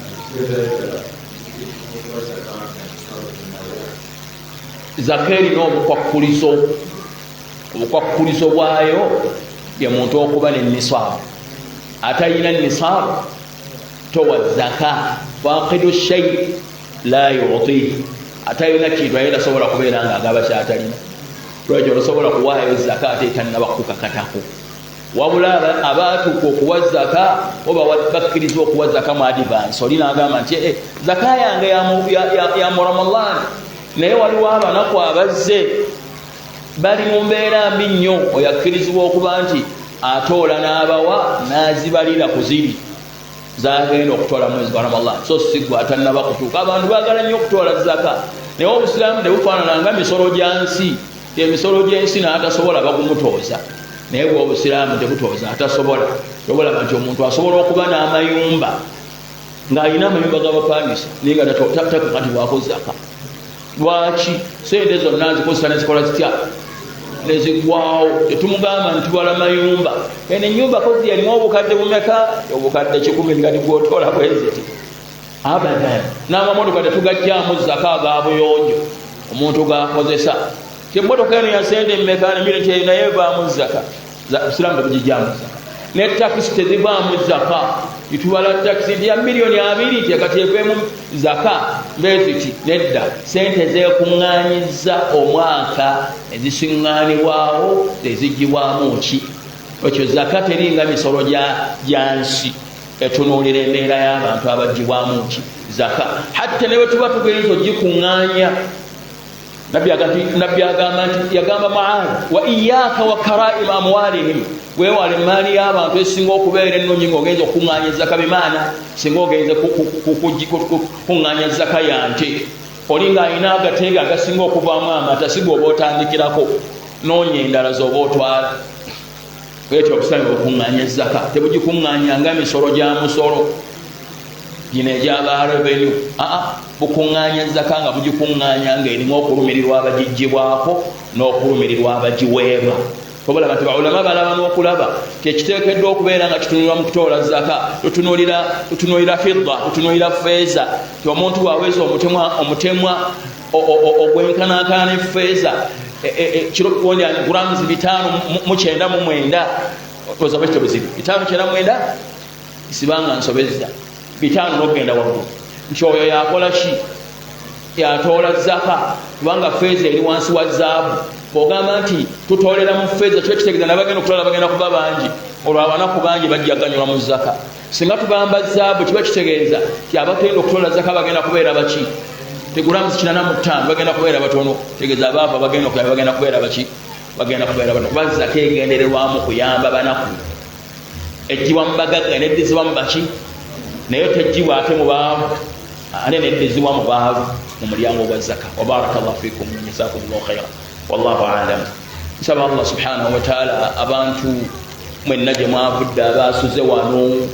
Speaker 1: Zaka erina obukwakkulizo. Obukwakkulizo bwayo ye muntu okuba ne nisaabu. Atalina nisaabu towa zaka. Faqidu shai la yuti, atalina kintu aye tasobola kubeera nga agaba kyatalina. Lwekyo tosobola kuwaayo zaka ate etanaba kukakatako. Wabula abatuuka okuwa zaka oba bakkirizibwa okuwa zaka mu advance. Oli nagamba nti zaka yange ya mu Ramadan, naye waliwo abanaku abazze bali mu mbeera mbi nnyo, oyo akkirizibwa okuba nti atoola n'abawa n'azibalira ku ziri zagenda okutwala mwezi gwa Ramadan. So sigwa atannaba kutuuka. Abantu baagala nnyo okutwala zaka, naye obusiraamu tebufaanana nga misolo gya nsi. Emisolo gy'ensi n'atasobola bagumutooza, naye bwe obusiraamu tebutooza atasobola. Tobolaba nti omuntu asobola okuba n'amayumba ng'alina amayumba g'abapangisa naye nga takakatibwako zaka. Lwaki? Sente zonna nzikozesa nezikola zitya, nezigwawo. Tetumugamba nti tubala mayumba, eno enyumba kozi yalimu obukadde bumeka, obukadde 10, nga tigwotola bweziti abadan. N'amamotoka tetugajjamu zaka aga buyonjo omuntu gakozesa. Emotoka eno ya sente mmeka, naye evaamu zaka. Busiraamu tebugijjamu zaka. Ne takisi tezivaamu zaka. Itubala takisi nti ya 20,000,000 tekati eveemu zaka mbeziti, nedda. Sente zekuŋŋaanyiza omwaka ezisiŋŋaanibwawo ezigibwamu ki ekyo. Zaka teringa misolo gya nsi etunuulira embeera y'abantu abagibwamu ki zaka. Hatta ne bwe tuba tugenza ogikuŋŋaanya, Nabbi agamba nti yagamba Muad, wa iyaka wa karaima amwalihim, weewala emaali y'abantu esinga okubeera ennungi ng'ogenza okukuŋŋaanya zaka. Bimaana singa ogenze kukuŋŋaanya zaka ya nte, oli ng'alina agateega agasinga okuvaamu amata, si gwe oba otandikirako, noonya endala z'oba otwala. Bwetyo obusiraamu bukuŋŋaanya zaka, tebugikuŋŋaanya nga misolo gya musolo gino egyaba revenue. Aa, bukuŋŋaanya zaka nga bugikuŋŋaanya ng'erimu okulumirirwa abagijjibwako n'okulumirirwa abagiweebwa. Obalaba nti baulama balaba n'okulaba kyekiteekeddwa okubeera nga kitunulirwa mu kutoola zaka. Tutunuulira fidda, tutunuulira feeza, ti omuntu bw'aweesa omutemwa ogwenkanankana ne feeza grams 599, oza bwekityo buzibu 599, sibanga nsobezza 500 n'okugenda waggulu, nti oyo yakola ki, yatoola zaka, kubanga feeza eri wansi wa zaabu. Bwogamba nti tutolera mu feeza, kiba kitegeeza nabagenda okutola bagenda kuba bangi, olwo abanaku bangi bajja ganyulwa mu zaka. Singa tugamba zaabu, kiba kitegeeza ti abagenda okutola zaka bagenda kubeera baki? Tegulamu 85, bagenda kubeera batono. Tegeeza abaavu abagenda okuyamba bagenda kubeera baki? Bagenda kubeera batono, kuba zaka egendererwamu kuyamba banaku. Ejjibwa mu bagagga neddizibwa mu baki, naye tejjibwa ate mu baavu, ate neddizibwa mu baavu mu mulyango gwa zaka. Wabaraka llahu fikum, jazakum llahu khaira, wallahu alam. Nsaba Allah subhanahu wataala abantu mwenna gye mwavudde abasuze wano.